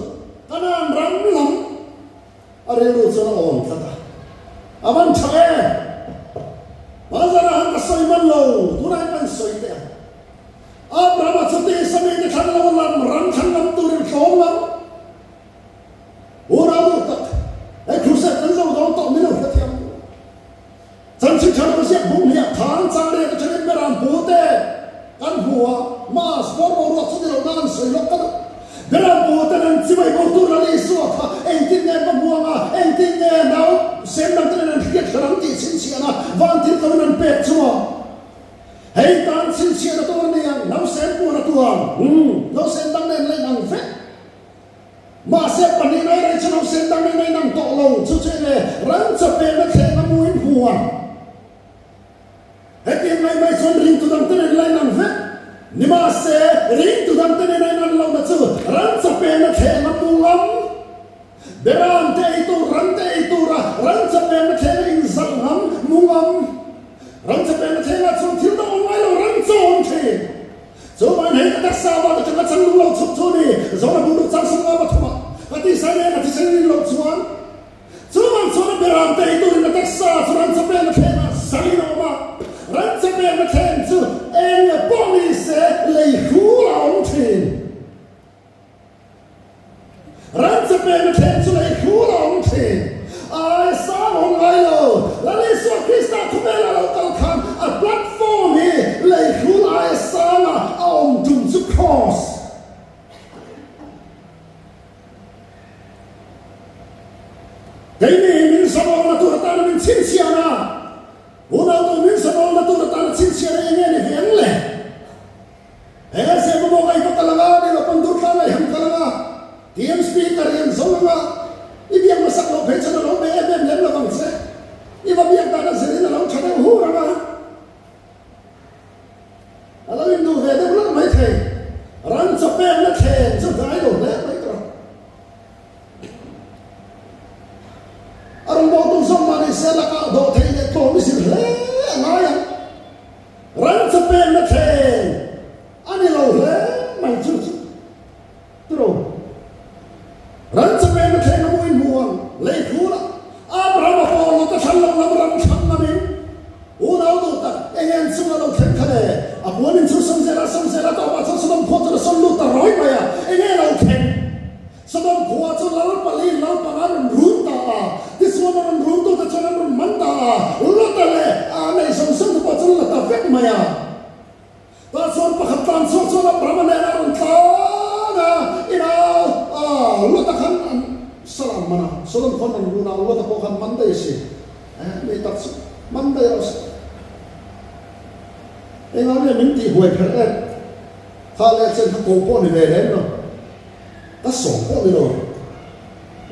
Speaker 1: Kanaan ram lam a rilru chuan a awm tlat a. A van tha e! Bazarah han ka sawi man lo, tunah hian ka insawi teh ang. Abrahama chu tisa mi te thlan lo lam ram thlan lam turin tlawm lam. Unau duh tak, he crusade kan zo dawn tawh ni lo hrethiam tur. Chanchin tha lo ziak bung hi a khan chang riat atangin Beram pu te kan hmu a, Mass bawr boruak chu ni lo nan an sawi lawk ka duh. Beram pu ten an chibai bo tur Lal Isua kha engtin nge va hmuang a, engtin nge nau sem dang te nen an hriat hran ang tih chhinchhiahna vantir koin an pek chu maw? Hei tan chhinchhiahna tur a ni ang, nau sem puan a tuam, umm, nau sem dang nen la inang vek. Mahse, pahnih mai rei chu lo sen dang in a inang tawh lo, chu chu enge ran chawpekna thleng a muin hmu a. Hetiang mai mai chuan ringtu dangte nen la inang vek. Nimahse, ringtu dangte nen a inan lohna chu ran chawpekna thleng a mu ngam. Beram te ei tur, ran te ei tura ran chawpekna thleng a inzalh ngam, mu ngam. Ran chawpekna thlengah chuan thil dang awm ngai lo, ran chaw awm thin. Chu mai hei ka taksa vata tanga chang lung lo chhuk chu ni, Zona bu duh chang sum nga pathum ah ka tisa nen a thisen rin loh chuan chu vang chuan a beram te ei turin ka taksa chu ran chawpek na thleng ah zalin a awm a, ran chawpek na thleng chu eng nge pawh ni se lei hrul a awm thin. Ran chawpek na thleng chu lei hrul a awm thin. Ai sang awm ngai lo. Lal Isua Krista khawvela lo kal khan a platform hi lei hrul aia sanga a awm tum chu cross. Keini hi min zawm sanawlna tur atana min chhinchhiahna, unau tu min sanawlna tur atana chhinchhiahna eng nge ni ve ang le? He Zemamawk ai va kal anga, ni lo pawn Durtlang ai han kal anga, TM Speaker i an zo anga, i biak hmasak loh phei chuan a lo be em em lem lo vang che. I va biak dan a zirin a lo tha deuh hur anga. A lo induh ve deuh lak mai thei. Ran chaw pekna thleng chu hnai lo hle mai tawh a. A rawn bawhtu zawk mah ni se lakah dawh theih leh tlawm i zir hle a ngai ang. Ran chaw pekna thleng a ni lo hle mai chu chu tiro. Ran chaw pekna thleng a muin hmu ang lei khul a. Abraham a pawl lo ta thlan lo lam ram thlang ngamin unau duh tak eng en chunga lo thleng kha le a puan in chu sawm zela sawm zela tawpah chuan Sodom khua chuan a sawn lut ta rawi mai a eng nge lo thleng Sodom khua chu lal pali lal panga rawn run ta a tichuan a rawn run tute chuan an rawn man ta a Lota leh a nei zawng zawng te pawh chuan la ta vek mai a. Tah chuan pakhat tlan chhuak chuan Abrahama nen a rawn tlan a, ina Lota khan an sal an man a, Sodom khuan rawn run a, Lota pawh khan man daih a si. Mi tak chu man daih rawh se. Engah nge min tih huai pherh em? Kha leh chen kha ko pawh ni ve lem lo, ka sawm pawh ni lo.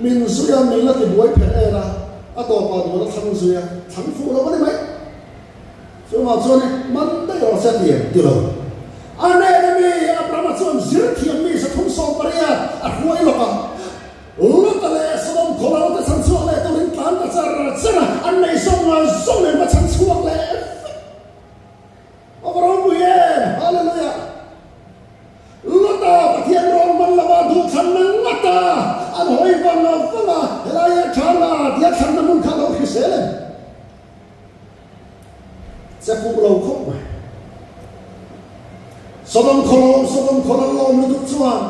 Speaker 1: Min zui a, min la ti buai pherh em a, a tawpah duan a thlang zui a, thlang fuh lo a ni mai. Chuvang chuan i man daih rawh se ti em? Ti lo. A hnena mi Abrahama chuan zir thiam mi 380 a hruai lawk a. Lota leh Sodom khawlal te chhan chhuak leh turin tlan ta char char a, an nei zawng ngal zawng nen va chhan chhuak leh vek. A va ropui em! Hallelujah! Lota Pathian rawn man lova duhthlanna ngat a, an hawi vang vang a, helai a tha la tia thlanna hmun kha a lo hrisel em? Che fuh lo khawp mai. Sodom khaw lawm, Sodom khaw lal lawm lutuk chuan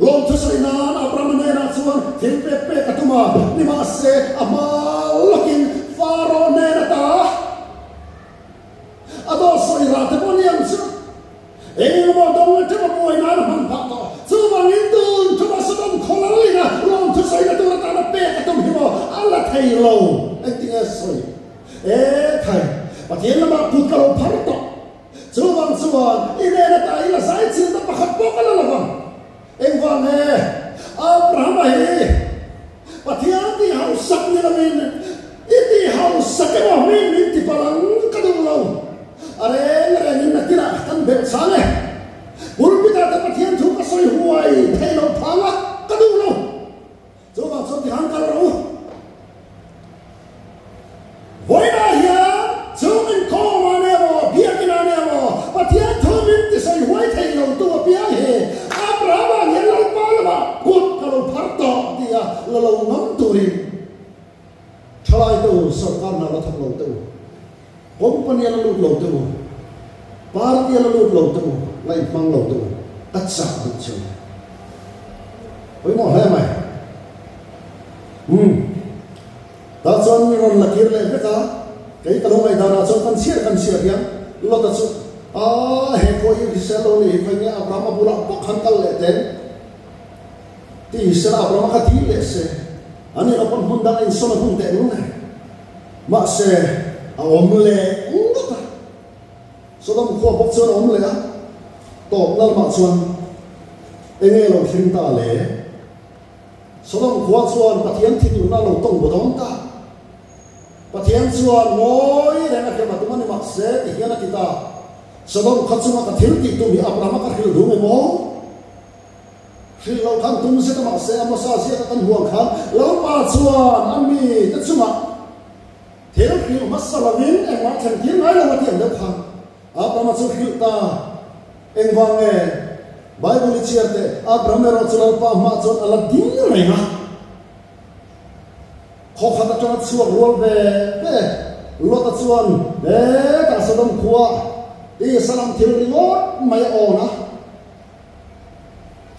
Speaker 1: lawm thusawi nan Abrahama hnenah chuan thil pek pek a tum a, nimahse a hma lawkin Pharaoh hnen ata a dawt sawi rah te pawh ni ang chu. Engemaw dawng atanga buai nan a hman phah tawh. Chuvangin tun thuma Sodom khaw lal ina lawm thusawi tur atana pek a tum hi maw a la thei lo. Engtinge sawi? E thai, Pathian lamah kut ka lo phar tawh. Chuvang chuan i nen ata i la zai chilna pakhat pawh ka la lo vang. Engvang nge Abrahama hi Pathian tih hausak ni lovin i tih hausak emaw mi min ti palh ang ka duh lo. A reng rengin nakinah kan belh chang e. Pulpit-ah te Pathian thu ka sawi huai thei lo phang a, ka duh lo. Chuvang chuan tikhan kal rawh u. Vawiinah hian chung inkhawm a nia maw, biakinn a nia maw, Pathian thu min ti sawi huai thei lo tu apiang hi Abrahama hian Lalpa lamah kut ka lo phar tawh tia la lo ngam turin thalai te u, sorkar hna la thawk lo te u, company a la lut lo te u, party a la lut lo te u, la inhmang lo te u, ka chah duh che u. Pawimawh hle mai. Umm. Tah chuan mi rawn la kir leh vek a, kei ka lo ngaihdan ah chuan kan chhiar kan chhiar hian Lota chu a he khawi hi hrisel lo ni hi khawi nge Abrahama bulah bawk han kal leh teng ti hrisel Abrahama kha dil leh se ani lo pawn hmun dang a insawn a hun teh lul e mahse a awm leh ngawt a Sodom khua bawk chuan a awm leh a tawp na lamah chuan enge lo thleng ta le. Sodom khua chuan Pathian thinurna a lo tawng baw dawn ta. Pathian chuan ngawi reng a hrem a tum a ni mahse ti hian a ti ta, Sodom khaw chunga ka thil tih tum hi Abrahama ka hrilh dum em aw? Hrilh loh khan tum zet a mahse Amosa ziaka kan huang khan Lalpa chuan a mite chungah thil hrilh hmasa lovin engmah thlen tir ngai lo a ti ang deuh khan Abrahama chu hrilh ta. Engvang nge? Bible i chhiar teh, Abraham erawh chu Lalpa hmaah chuan a la ding reng a. Khaw khat atanga chhuak rual ve ve Lota chuan hetah Sodom khua i salam thil ringawt mai a awn a.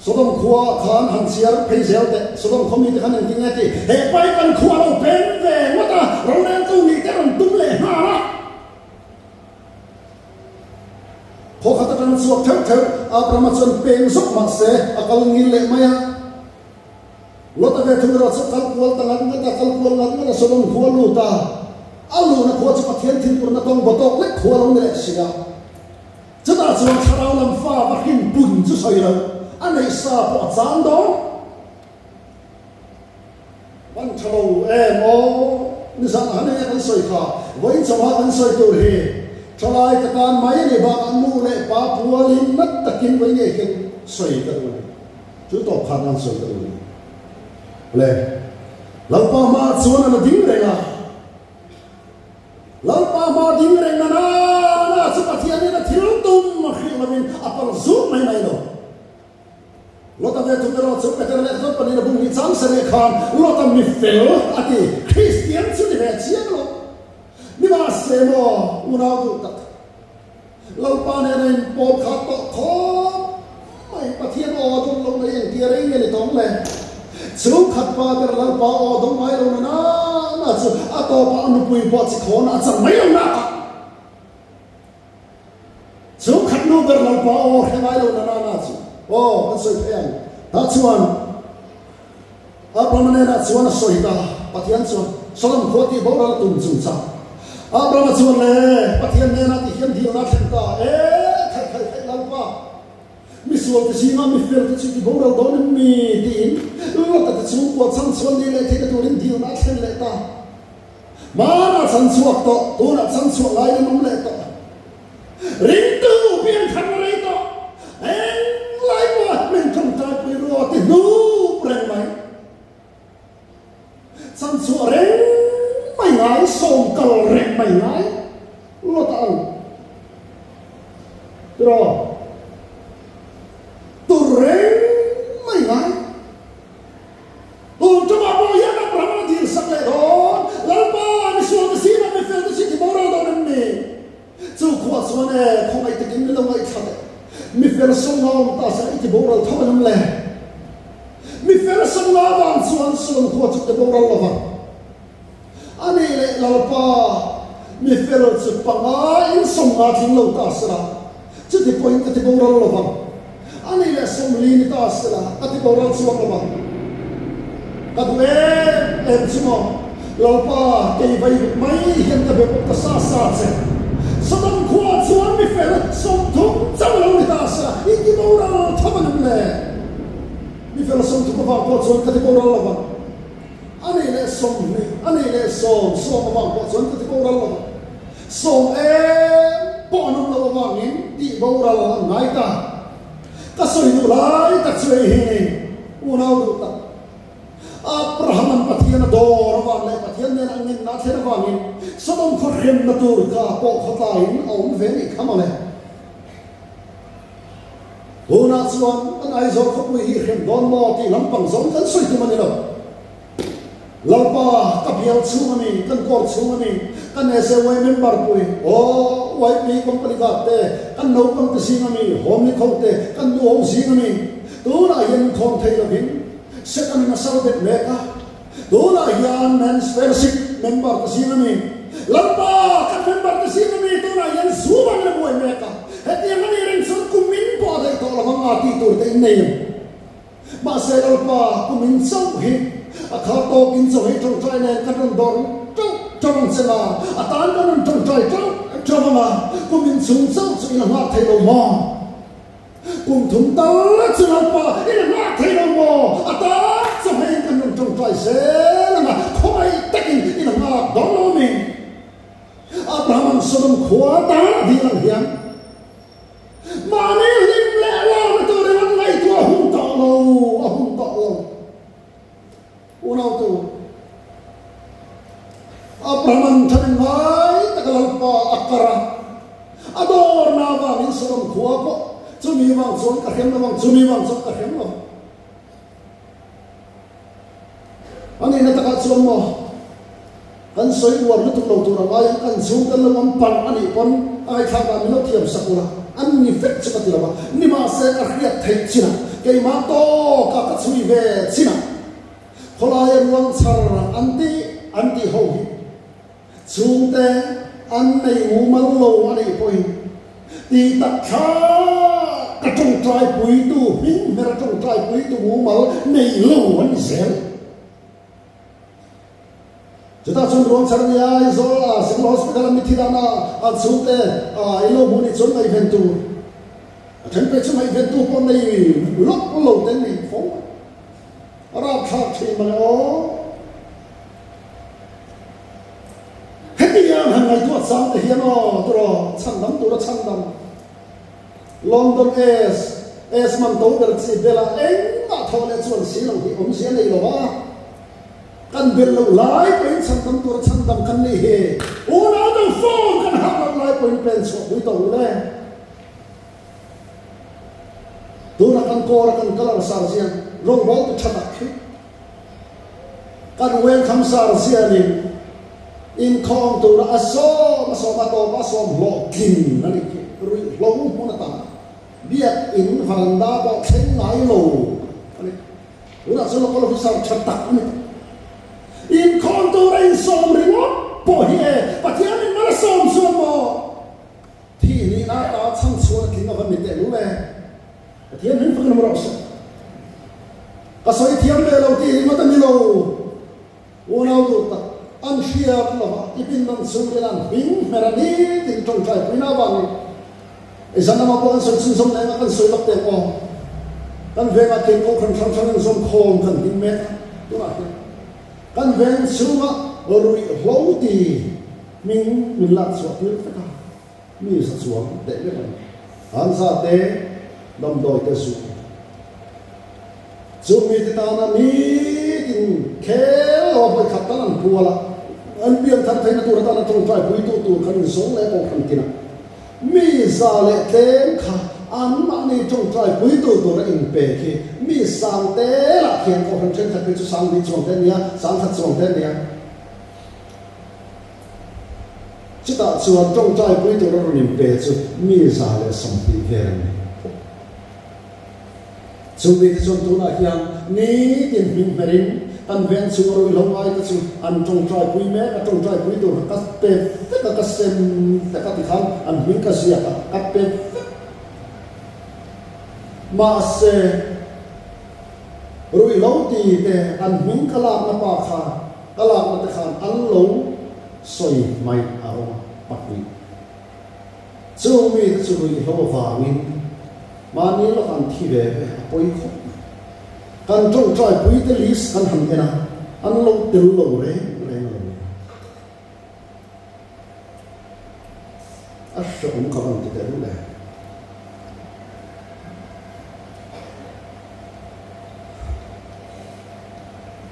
Speaker 1: Sodom khua khan han chhiar phei zel teh, Sodom khaw mite khan engtin nge ti? He pai kan khua lo peng ve ngawt a, roreltu nih te rawn tum leh nghal a. Khaw khat atang chhuak theuh theuh Abrahama chuan peng zawk mah se a kal ngil leh mai a. Lota ve thung erawh chu kal kual ta ngat ngat a, kal kual ngat ngat a, Sodom khua a lut a. A luhna khua chu Pathian thinurna tawng baw tawk lek khua lo ni leh si a. Chutah chuan thlarau lam fa va hrin pun chu sawi lo, a neih sa pawh a chang dawn. Van tha lo em aw, nizan han enge kan sawi kha, vawiin chauha kan sawi tur hi thalai ka tan mai a ni bakah nu leh pa pualin nat takin vawi ngei hian sawi ka duh a ni. Chu tawp khan an sawi ka duh a ni. Le, Lalpa hmaah chuan a la ding reng a. Lalpa hma ding reng na na na chu Pathianin a thil tum a hrilh lovin a pal zut mai mai lo. Lota ve thung erawh chu Peter leh John pahnih a bung hnih chang sarih khan Lota mi fel a ti. Kristian chu ni ve chiang lo. Nimahse maw unau duh tak Lalpa nena in pawl kha tawh khawp mai Pathian aw a dawng lo na engtia rei nge ni tawng le? Chhungkhat pa ber Lalpa aw a dawng ngai lo na na na chu a tawpah a nupui pawh chi khawn a chang mai lo nak a. Chhungkhat nu ber Lalpa aw hre ngai lo na na na chu aw kan sawi phei ang. Tah chuan Abrahama hnenah chuan a sawi ta, Pathian chuan Sodom khua tih boral a tum chungchang. Abrahama chuan le Pathian hnenah ti hian dilna a thlen ta, E khaih khaih khaih Lalpa, misual te zingah mi fel te chu ti boral dawn em mi? tiin Lota te chhungkua chhan chuan ni leh theihna turin dilna a thlen leh ta. Hmanah chan chhuak tawh, tunah chan chhuah laiin an awm leh tawh. Ringtu pianthar na rei tawh, englai pawha min tawngtaipui rua ti hnup reng mai. Chan chhuah reng mai ngai, sawm kal reng mai ngai, lawt a ang. Tiraw? Tur reng mai ngai. Tun ṭumah pawh hian Abraham a dil sak leh dawn, Lalpa, misual te zingah mi fel te chi ti boral dawn em ni? Chu khuah chuan e, khawngaih takin min lo ngaihthla teh. Mi fel sawmnga awm ta sela i ti boral tho em le? Mi fel sawmnga vang chuan Solom khua chu ti boral lo vang. A nih leh Lalpa, mi fel chu panga in sawmnga tling lo ta sela, chuti pawhin ka ti boral lo vang. A nih leh 40 ni ta sela, ka ti boral chuang lo vang. Ka duh em em chu maw? Lalpa, kei vai ruk mai hian ka be bawk ta sa sa che. Sodom khua chuan mi fel 30 chauh lo ni ta sela, i ti boral tho ang em le? Mi fel 30 avang pawh chuan ka ti boral lo vang. A nei leh 20, a nei leh 10, 10 avang pawh chuan ka ti boral lo vang. 10 em pawh an awm loh avangin tih boral an ngai ta. Ka sawi duh lai tak chu hei hi ni, unau duh tak. Abraham an Pathian a dawr avang leh Pathian nen an ngenna a thlen avangin Sodom khaw hremna tur ka pawh khawtlaiin a awm ve nih kha mawle. Tunah chuan kan Aizawl khawpui hi hrem dawn maw tih lampang zawng kan sawi tum a ni lo. Lalpa, ka bial chhung a ni, kan kawr chhung a ni, kan SAY member pui, aw, YP company guard te, kan naupang te zing a mi, Homely kho te, kan nu ho zing a mi, tunah hian inkhawm thei lovin Satan in a sal bet mek a, tunah hian Men's Fellowship member te zing a mi, Lalpa, kan member te zing a mi, tunah hian zu vangin a buai mek a, hetiang a nih reng chuan kumin pawh a daih tawh lo vang a tih tur te in nei em? Mahse Lalpa kumin chauh hi a kha tawkin chaw hi tawngtai nen kan rawn dawr teuh teuh ang che la, a tan kan rawn tawngtai teuh teuh ang a, kumin chung chauh chu in a nghak thei lo maw? Kum thum tal chu Lalpa in a nghak thei lo maw? A tan chaw hei kan rawn tawngtai zel ang a, khawngaih takin in a nghak dawn lo a mi? Abraham-a'n Sodom khua tan a dil ang hian, Mahni hlim leh lawmna tur in an ngaihtuah a hun tawh lo, a hun tawh lo. Unautu, Abraham-a'n thamin ngai taka Lalpa a kar a, a dawrna avangin Sodom khua pawh chumi vang chuan ka hrem lo ang, chumi vang chuan ka hrem lo. A nihna takah chuan maw, kan sawi uar lutuk lo tur a ngai ang, kan chhung kan lo awm parh a nih pawn a ngaihthlak dan min lo thiam sak ula, an ni vek chu ka ti lo a, nimahse ka hriat theih chinah, keimah tawka ka chhui ve chinah, khawlaia ruang chhar an tih an tih ho hi chhungte an nei mumal lo a nih pawhin tih tak thlak. ka tawngtai pui tu hming hmera tawngtai pui tu mumal nei lo an ni zel. Chutah chuan ruang chhar a ni a, Aizawl a Civil Hospital a mithi dahna an chhungte a in lo hmuh nih chuan ngaihven tur a then pek chu ngaihven tu pawh nei lawk lo te an nei fo a, a rapthlak thin mawle aw. Hetiang han ngaihtuah chang te hian aw turaw chhandam tura chhandam London S S man to ber chi bela engmah thawh leh chuan si lo hi awmzia nei lo va. Kan bel loh lai pawhin chhandam tura chhandam kan nih hi. Unau deuh phone kan hak loh lai pawhin pen chhuah pui tawh u le. Tuna kan kawra kan colour sar zian rawngbawl tu tha tak khi kan welcome sar zianin inkhawm tura a sawm a sawm a tawp a sawm hlawhtling a nih khi ruihhlo hmun atan biak in varanda pawh thleng ngai lo a ni. Tunah chuan local officer tha tak a ni tawh. Inkhawm tura insawm ringawt pawh hi e Pathianin mal a sawm chuan maw? Thi nihna ata chhan chhuah tling a va ni teh lul e. Pathian hming fakin awm rawh se. Ka sawi thiam ve lo tih ringawt a ni lo. Unau duh tak an hriat lova i pin dan chhungin an hming hmer a ni tiin tawngtai puina avangin i zan lamah pawh kan sawi chhunzawm leh anga kan sawi lawk teh aw. Kan vengah khian kohhran hrang hrang in zawm khawm kan hlim mek a, tunah hian kan veng chhunga ruihhlo ti hming min lak chhuah tir vek a, mi za chuang teh vek a ni. An za te damdawi te zu chu mite tana nitin khel lo a vawi khat tal an pual a, an pian thar theihna tur atana tawngtai puitu tur khan inzawng leh kohhran tinah mi za leh tlem kha anmahni tawngtai puitu tura inpe khi mi sang te lah khian kohhran thenkhat phei chu sang bik chuang te ania, sang khat chuang te ania. Chutah chuan tawngtai pui tura rawn inpe chu mi 120 vel an ni. Chu mite chuan tunah hian nitin hming hmerin kan veng chhunga ruihhlo ngaite chu an tawngtai pui mek a, tawngtai pui tur kha ka pe vek a, ka sem vek a tikhan an hming ka ziak a, ka pe vek. Mahse, ruihhlo ti te an hming ka lakna pa kha, Ka lakna te khan an lo sawi hmaih a awm a, pahnih. Chung mite chu ruihhlo avangin mahni lawk an thi ve ve a pawi khawp mai. Kan tawngtai puite list kan han en a, an lo tel lo reng reng lo ni. A hrehawm ka van ti teh reuh le.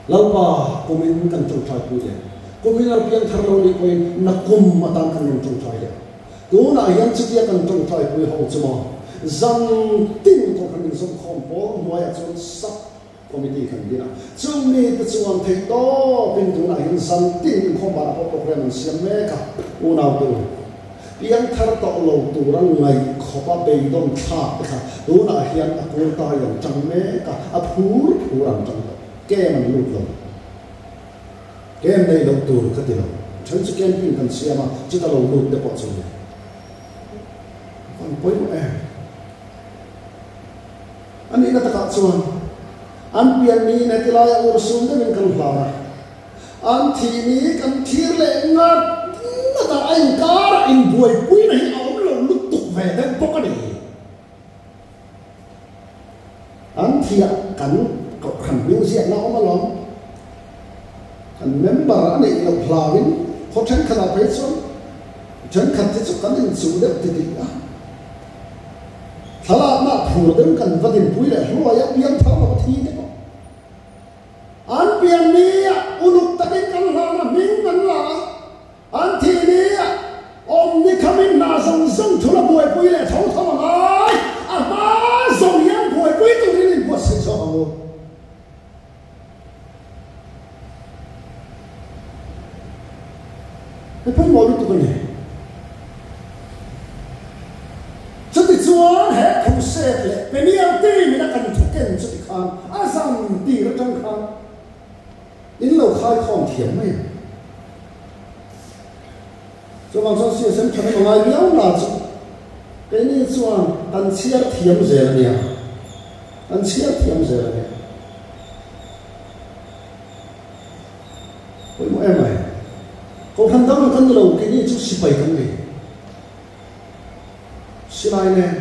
Speaker 1: Lalpa kumin kan tawngtai pui leh kumin a piang thar lo nih pawhin na kum atan kan rawn tawngtai leh. Tunah hian chutia kan tawngtai pui ho chu maw zan tin kohhran inzawmkhawm pawl hnuaiah chuan sub committee kan din a. Chung mite chuan theih tawpin tunah hian zan tin inkhawm banah pawh program an siam mek a, unaute u. Piang thar tawh lo tura ngaih khawpa beidawn thlak te kha tunah hian a kurtai an tang mek a, a phur phur an tang tawh. Camp an lut lo. Camp neih loh tur ka ti lo. Then chu camping kan siam a, chuta lo lut te pawh chu ni. Van pawimawh em. A nihna takah chuan an pian niin heti laia ursum deuhin kan hlan a. An thih ni kan thlir leh ngat ngat a, a inkarah inbuaipuina hi a awm lo lutuk ve deuh bawk a ni. An thiah kan kohhran hming ziakna a awm alawm. Kan member a neih loh hlauin khaw thenkhatah phei chuan thenkhat te chu kan inchuh deuh ti tih a. Thlalakna phur deuh kan va dinpui leh hluai a, piangthar lo a thi te pawh. An pian ni ah uluk takin kan hlan a, hming an la a, an thih ni ah awm ni khamin hna zawng zawng thul a buaipui leh tho tho a ngai, a hma zawng hian buaipui turin inbuatsaih zawk ang u. He pawimawh lutuk a ni. Chutichuan he crusade leh Peniel team in a kan thu ken chuti khan a zan tir atang khan in lo khaikhawm thiam mai ang. Chuvang chuan CSM tha em a ngai viau la chu. Keini chuan kan chhiar thiam zel a nia, kan chhiar thiam zel a nia. Pawimawh em mai. Kohhran dang ang kan ni lo, keini chu sipai kan ni. Silai nen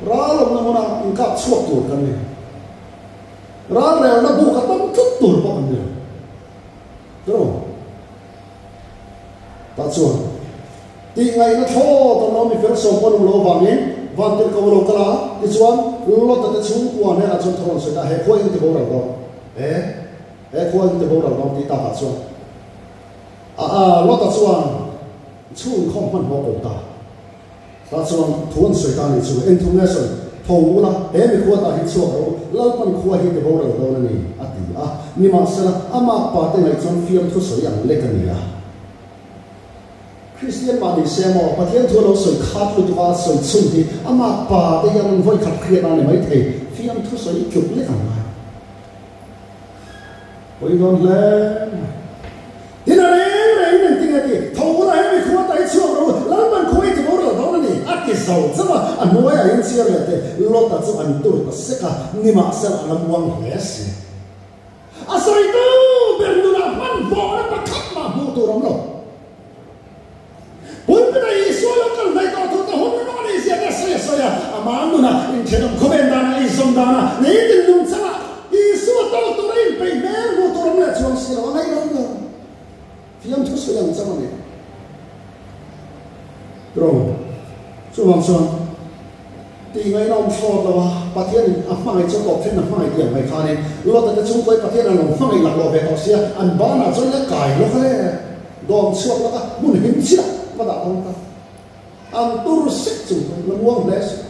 Speaker 1: ral awmna hmuna inkap chhuak tur kan ni. Ral relna buk a tam tlat tur pawh kan ni lo. Tiraw? Tah chuan tih ngaihna thlawt an awm i fel sawm pawh an awm loh avangin Vantirhko a lo kal a, tichuan Lota te chhungkua hnenah chuan thaw an sawi ta, he khua in ti boral dawn e, he khua in ti boral dawn tih takah chuan a a Lota chuan chhungkhawm hmanhmawh ko ta. Tah chuan thu an sawi ta a nih chu, eng thu nge sawi? Tho ula, he mi khua tah hi chhuak rawh u, Lalpan khua hi ti boral dawn a ni, a ti a. Nimahsela, ama pate ngaih chuan fiamthu sawi ang lek a ni a. Kristian mah ni se maw, Pathian thu a lo sawi khat lutuk a, a sawi chhun hi ama pate hian an vawi khat hriat a ni maithei, fiamthu sawi tluk lek ang ngai. Pawi dawn hle mai. Tin a reng rengin engti nge ti? Tho ula he mi khua ta hi chhuak rawh u, Lalpan khua i ti boral dawn a ni, a ti zo chauh a, a hnuaiah hian chhiar leh teh, Lota chu an tur ta sek a, nimahsela a la muang hle si. A sawitu ber nunah hmanhmawhna pakhat mah hmuh tur awm lo. Pulpit-a Isua lo kal hnaih tawh thu te hun rawh ni zia te a sawi a sawi a, ama nuna inthenawm khawven dana eizawn dana nitin nungchanga Isua tawk tura inpeih hmel hmuh tur awm leh chuang si lo a ngaih lo lo. Fiamthu sawi ang chauh a ni. Tiraw? Chuvang chuan tih ngaihna awm thlawt lo a, Pathianin a hmangaih chu a tawp thleng a hmangaih tih ang mai khanin Lota te chhungkawi Pathian a lo hmangaih laklawh ve tawh sia, an banah chuan le kai lawk a le. Dawm chhuak laka hmun him chiah va dah dawn ta. An tur sek chung pawn la muang hle suh.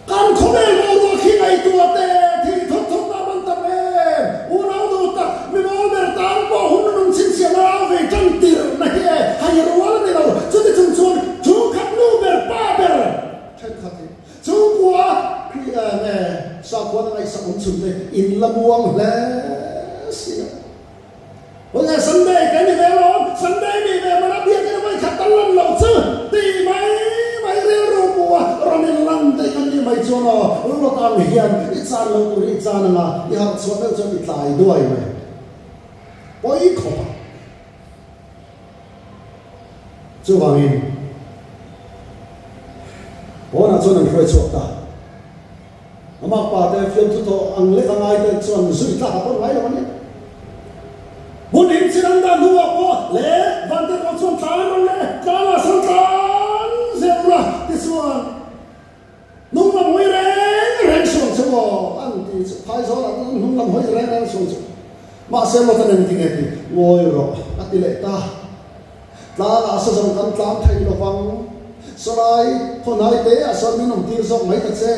Speaker 1: Kan khawvel boruak hi ngaihtuah teh thih thawt thawt na man tam em? Unau duh tak, mi mawl ber tan pawh hun nung chhinchhiah na au vei tan tirh na hi e hai rual a ni lo. Chuti chung chuan chhungkhat nu ber pa ber thenkhat hi chhungkua nge sakhuana ngaihsak awm chhun te in la muang hle si a. Tunge Sunday kan ni ve alawm, Sunday ni ve mana biakina vawi khat tal lan loh chu tih mai mai rilru pu a rawn in lan daih kan nih mai chuan aw lot ang hian i chan loh tur hi i chan anga i harh chhuah deuh chuan i tlai duai mai pawi khawp a. Chuvangin pawnah chuan an hruai chhuak ta. Amah pa te fiamthu thawh ang lek a ngai te chuan zui tlak a pawn ngai lo a ni. Hmun in chin an dah hnuah pawh le vante pawh chuan tlan rawh le, tlang ah sawn tlan zel ula tichuan hnung lam hawi reng reng suang chu aw an ti chu phaizawl ah chuan hnung lam hawi reng reng suang chu mahse Lota nen tinge ti ngawi rawh a ti leh ta. Tlang ah sa zawng kan tlang thei lo vang. Sawlai, khawnai te ah sawn min awm tir zawk mai ta che.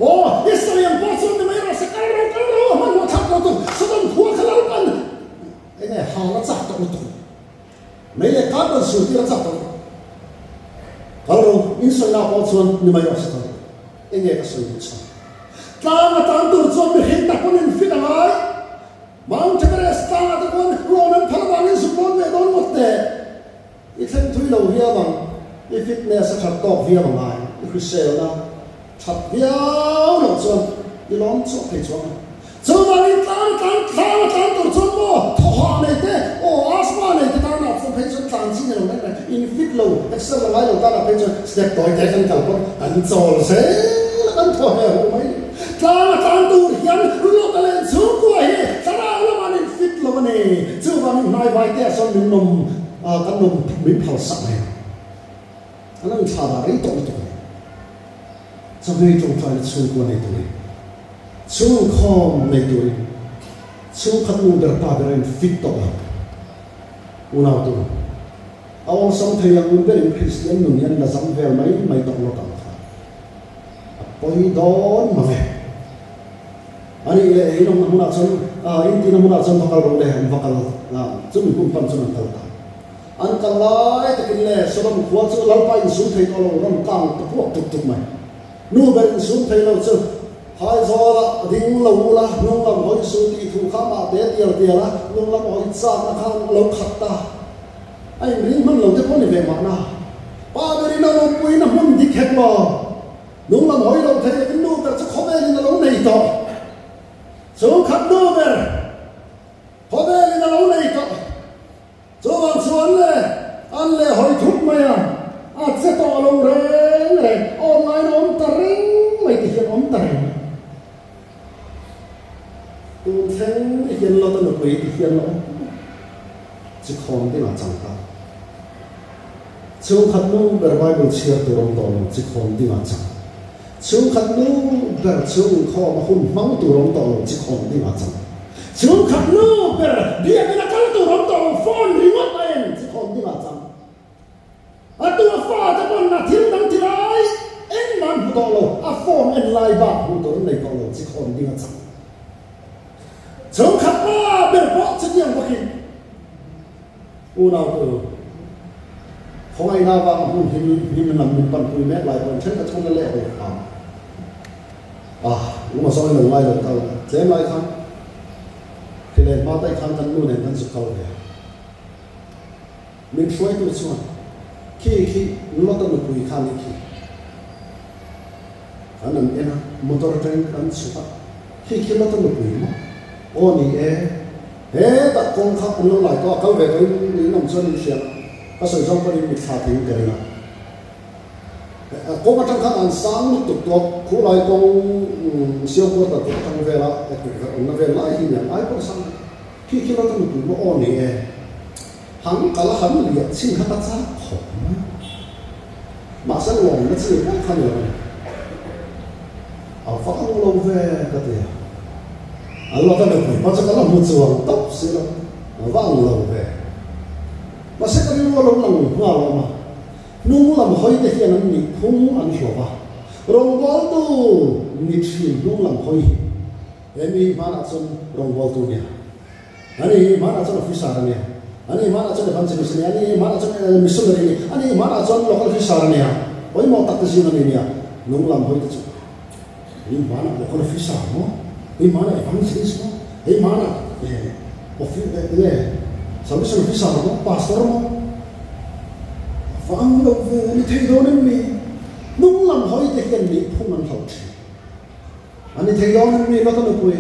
Speaker 1: Aw, i sawi ang pawh chuan ni mai rawh se, kal ro, kal ro, a hmanhmawh thlak lo tur, Sodom khua kha Lalpan eng nge hal a chak tawh lutuk, mei leh kar rawn sur tir a chak tawh lutuk. Kal ro, in sawi na pawh chuan ni mai rawh se, kal ro. Eng nge ka sawi duh chhan? Tlang a tlan tur chuan mihring tak pawn in fit a ngai. Mount Everest tlangah te khuan lawn an phal avangin zuk lawn ve dawn ngawt teh. I thleng thui lo viau ang, i fitness a that tawk viau ang ai, i hriselna that viau loh chuan i lawm chhuak thei chuang ang. Chuvangin tlang a tlan, tlang a tlan tur chuan maw thawhah nei te, aw asthma nei te tanah chuan phei chuan tlan chi ni lo reng reng, in fit lo, exer la ngai lo tanah phei chuan step tawi te kan kal pawn kan chawl zel a, kan thaw he hu mai. Tlang a tlan tur hian Lota leh chhungkua hi thlarau lamah an infit lo a ni. Chuvangin hnaivai te ah sawn min nawm kan nawm min phal sak mai ang. An lo inthlah dah rei tawh lutuk a ni. Chawhmei tawngtaina chhungkua nei turin, chhungkhawm nei turin chhungkhat nu ber pa ber a infit tawh lo. Unau tu, a awlsam thei ang berin Kristian nun hian la zam vel mai mai tawh Lota ang kha. A pawi dawn mang e. A nih leh in awmna hmunah chuan in tihna hmunah chuan va kal rawh le, an va kal a, chumi hmun pan chuan an kal ta. An kal lai takin le Sodom khua chu Lalpa insum thei tawh lo, rawn kang ta puak tuk tuk mai. Nu ber insum thei lo chu Haizawla ding lo ula, hnung lam hawi su tih thu kha mah te tial tial a, hnung lam hawi chakna khan a lo khat ta. A inring hman lo te pawh ni ve mahna. Pa berin a awmpuina hmun dik hek lo. Nung lam hawi lo thei lekin nu ber chu khawvelin a lo nei tawh. Chhungkhat nu ber khawvelin a lo nei tawh. Chuvang chuan le an leh hawi thut mai a, a che tawh lo reng reng, online a awm ta reng mai ti hian awm ta reng. Tun thleng hian Lota nupui ti hian la awm chi khawn ding a chang ta. Chhungkhat nu ber Bible chhiar tur awm tawh lo chi khawn ding a chang. Chhungkhat nu ber chhung inkhawm a hun hmang tur awm tawh lo chi khawn ding a chang. Chhungkhat nu ber biakina kal tur awm tawh lo phone ringawt a en chi khawn ding a chang. A tu a fate pawn a thil dang ti lai engmah an hmu tawh lo, a phone en lai bak hmuh tur an nei tawh lo chi khawn ding a chak. Chhungkhat pa ber pawh chutiang bawkin unau te u, khawngaihna avanga hmun him hlim lam min panpui mek lai pawhin thenkhat chuan la leh hawi hram a, lung a zawng in lo ngai lo ta lo, tlem lai khan hrileng hma daih khan kan nu nen kan zuk kal ve a. Min hruaitu chuan, Khi khi Lota nupui kha ni khi. Kan an en a, motor atangin kan chhuk a, Khi khi Lota nupui maw? Aw ni e, hetah kawng kha an lo lai tawh a, kal ve tawhin in awm chuan in hria, ka sawi zawng pawhin mitthla theiin ka ring a. Kawng atang khan an sang lutuk tawh, khulai kawng Siangkuar kal kawt atang vela tukverh awmna vel lai hi niang ai pawh a sang lutuk. Khi khi Lota nupui maw? Aw ni e. Han kal a han liah chin kha ka chak khawp mai. Mahse lawmna chi vek kha ni lo a ni. A va ang lo ve ka ti a. An lo ka nupui pawh chu ka la hmu chuang tawp si lo. A va ang lo ve. Mahse ka rilru a lo lang nghal awm a. Hnung lam hawi te hian an nih phung an hlawh a. Rawngbawltu ni thin hnung lam hawi hi he mi hmanah chuan rawngbawltu nia. Ani hi hmanah chuan officer a nia, ani hi hmanah chuan evangelist a nia, ani hi hmanah chuan missionary a nia, ani hi hmanah chuan local officer a nia, pawimawh tak te zing a ni nia, nung lam hawi te chu hei hmanah local officer maw, hei hmanah evangelist maw, hei hmanah enge salvation officer maw, pastor maw, a va ang lo ve, a ni thei dawn em ni? Nung lam hawi te hian nihphung an hlauh thin. A ni thei dawn em mi Lota nupui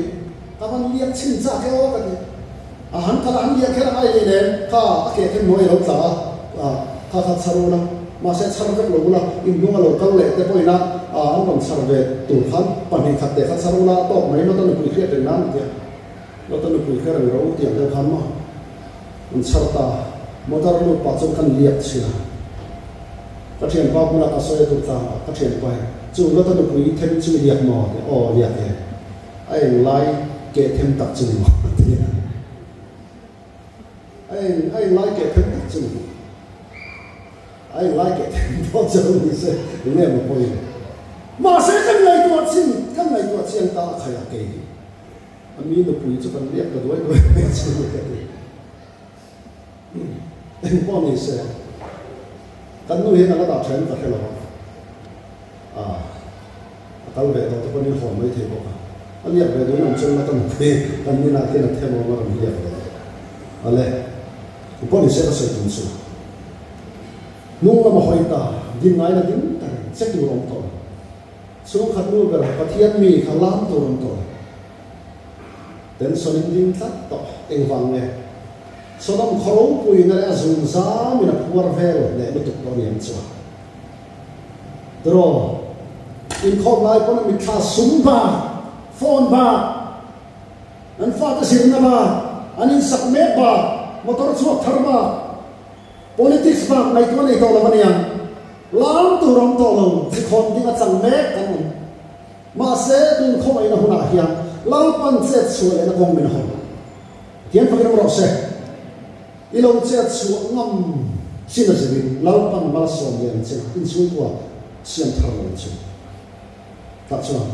Speaker 1: ka van liak chhin chak e aw ka ti. A han kal a han liak kher a ngai leh nen kha a ke khen hnuai a lo tla a, kha kha chhar ula mahse chhar vek lo ula inhnung a lo kal leh te pawhin a an rawn chhar ve tur khan pahnih khat te kha chhar ula a tawk mai Lota nupui hriat reng nan a ti a. Lota nupui hre reng ro tiang deuh khan maw an chhar ta motor lut pah chuan kan liak chhin a. Ka thianpa bulah ka sawi a duh tlang a, ka thianpa hi chu Lota nupui them chu i liak maw? Ti aw liak e, a eng lai keh them tak chu ni maw? Ti a, a eng a eng lai keh them tak chu ni maw? A eng lai keh them pawh chu ni se eng nge maw pawhin mahse kan ngaihtuah chin kan ngaihtuah chiang ta a khai a kei hi a mi nupui chu kan liak ta duai duai mai chu ni ka ti. Eng pawh ni se, kan nu hian a la dah tha in ka hre lo a, ah a kal ve tawh te pawhin hawn mai thei bawk a, a liak ve duhin awm chuan la ka nupui kan ninah khian a them awm a rawn liak ve ale, eng pawh ni se ka sawi tum chu hnung lama hawi ta din ngai la ding ta reng che tur awm tawh lo, chhungkhat nu ber Pathian mi kha lam tur awm tawh lo. Tension in ding tlat tawh engvang nge? Sodom khaw ropuina leh a zungzam in a phuar vel leh lutuk tawh aniang chu a. Tiraw, inkhawm lai pawn a mitthla sum bak, phone bak, an fate zirna bak, an insak mek bak, motor chhuak thar bak, politics bak ngaihtuah nei tawh lo aniang. Lam tur awm tawh lo, zikhawn ding a chang mek kan awm. Mahse, tun khawngaihna hunah hian Lalpan chet chhuah lehna kawng min hawn. Pathian fakin awm rawh se. I lo chet chhuah ngam chin a zirin Lalpan malsawm leh ang che inchhungkua siam thar lo chu. Tah chuan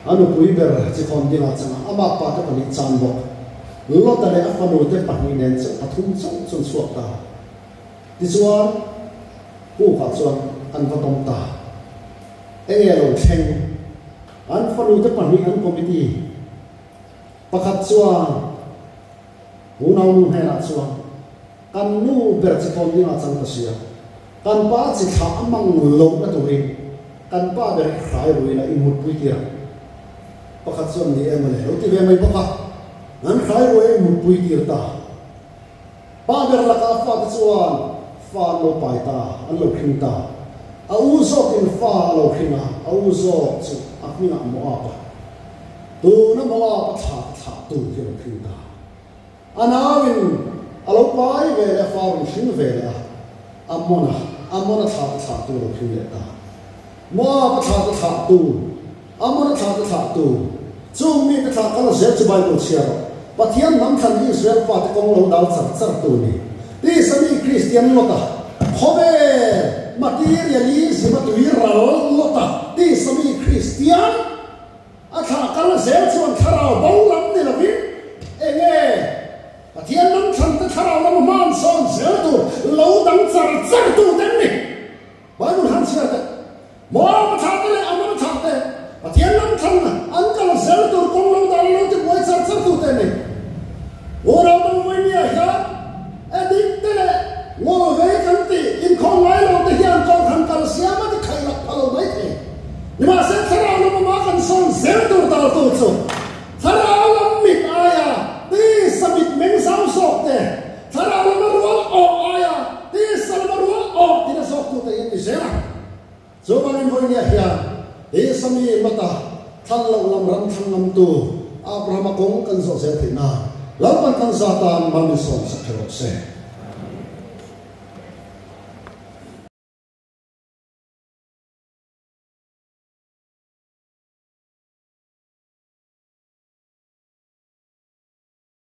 Speaker 1: a nupui ber chikhawn dingah changah amah pate pahnih chan bawk. Lota leh a fanute pahnih nen chauh pathum chauh chuan chhuak ta. Tichuan, Pukah chuan an va tawm ta. Enge lo thleng? An fanute pahnih an committee pakhat chuan unaunu hnenah chuan. Kan nu ber chi tawn dingah chang ta sia, kan pa chi thlah a mang lohna turin kan pa ber hi hrai rui la i mutpui tir ang. Pakhat chuan ni em a le lo ti ve mai bawk a, an hrai rui a i mutpui tir ta. Pa ber lakah fate chuan fa an lo pai ta, an lo hring ta. A u zawkin fa a lo hring a, a u zawk chu a hmingah Moab a. Tuna Moab a thlah te thlahtu hi a lo hring ta. A nauin a lo pai ve leh a, fa rawn hring ve leh a, Ammon-a, Ammon-a thlah te thlahtu a lo hring leh ta. Moab-a thlah te thlahtu, Ammon-a thlah te thlahtu, chung mite thlah kal zel chu Bible chhiar rawh. Pathian hnam thlan Israel fate kawng lo dal char char tu ni. Tisa mi Kristian Lota, khawvel materialism a tui ral Lota, tisa mi Kristian, A thlah kal zel chuan thlarau bo lam ni lovin enge Pathian lam thlan te thlarau lam hman sawn zel tur lo dang char char tu te an ni. Bible han chhiar teh. Moab a thlah te leh Ammon a thlah te Pathian lam thlan an kal zel tur kawng lo dan lo ti buai char char tu te an ni. Unau Dangvawinia hian Edik te leh ngawl vei kan tih inkhawm ngai lo te hian Kohhran kal siam a ti khaih lak pha lo mai thei. Nimahse thlarau lam ama kan sawn zel tur taltu chu thlarau lam mit aia tisa mit meng zau zawk te, thlarau lama rual awh aia tisa lama rual awh tina zawk tu te hi an ni zel a. Chuvangin vawinia hian tisa mi Lota thlan loh lam ram thlang ngamtu Abrahama kawng kan zawh zel theih nan Lalpan kan za tan mal min sawm sak kher rawh se.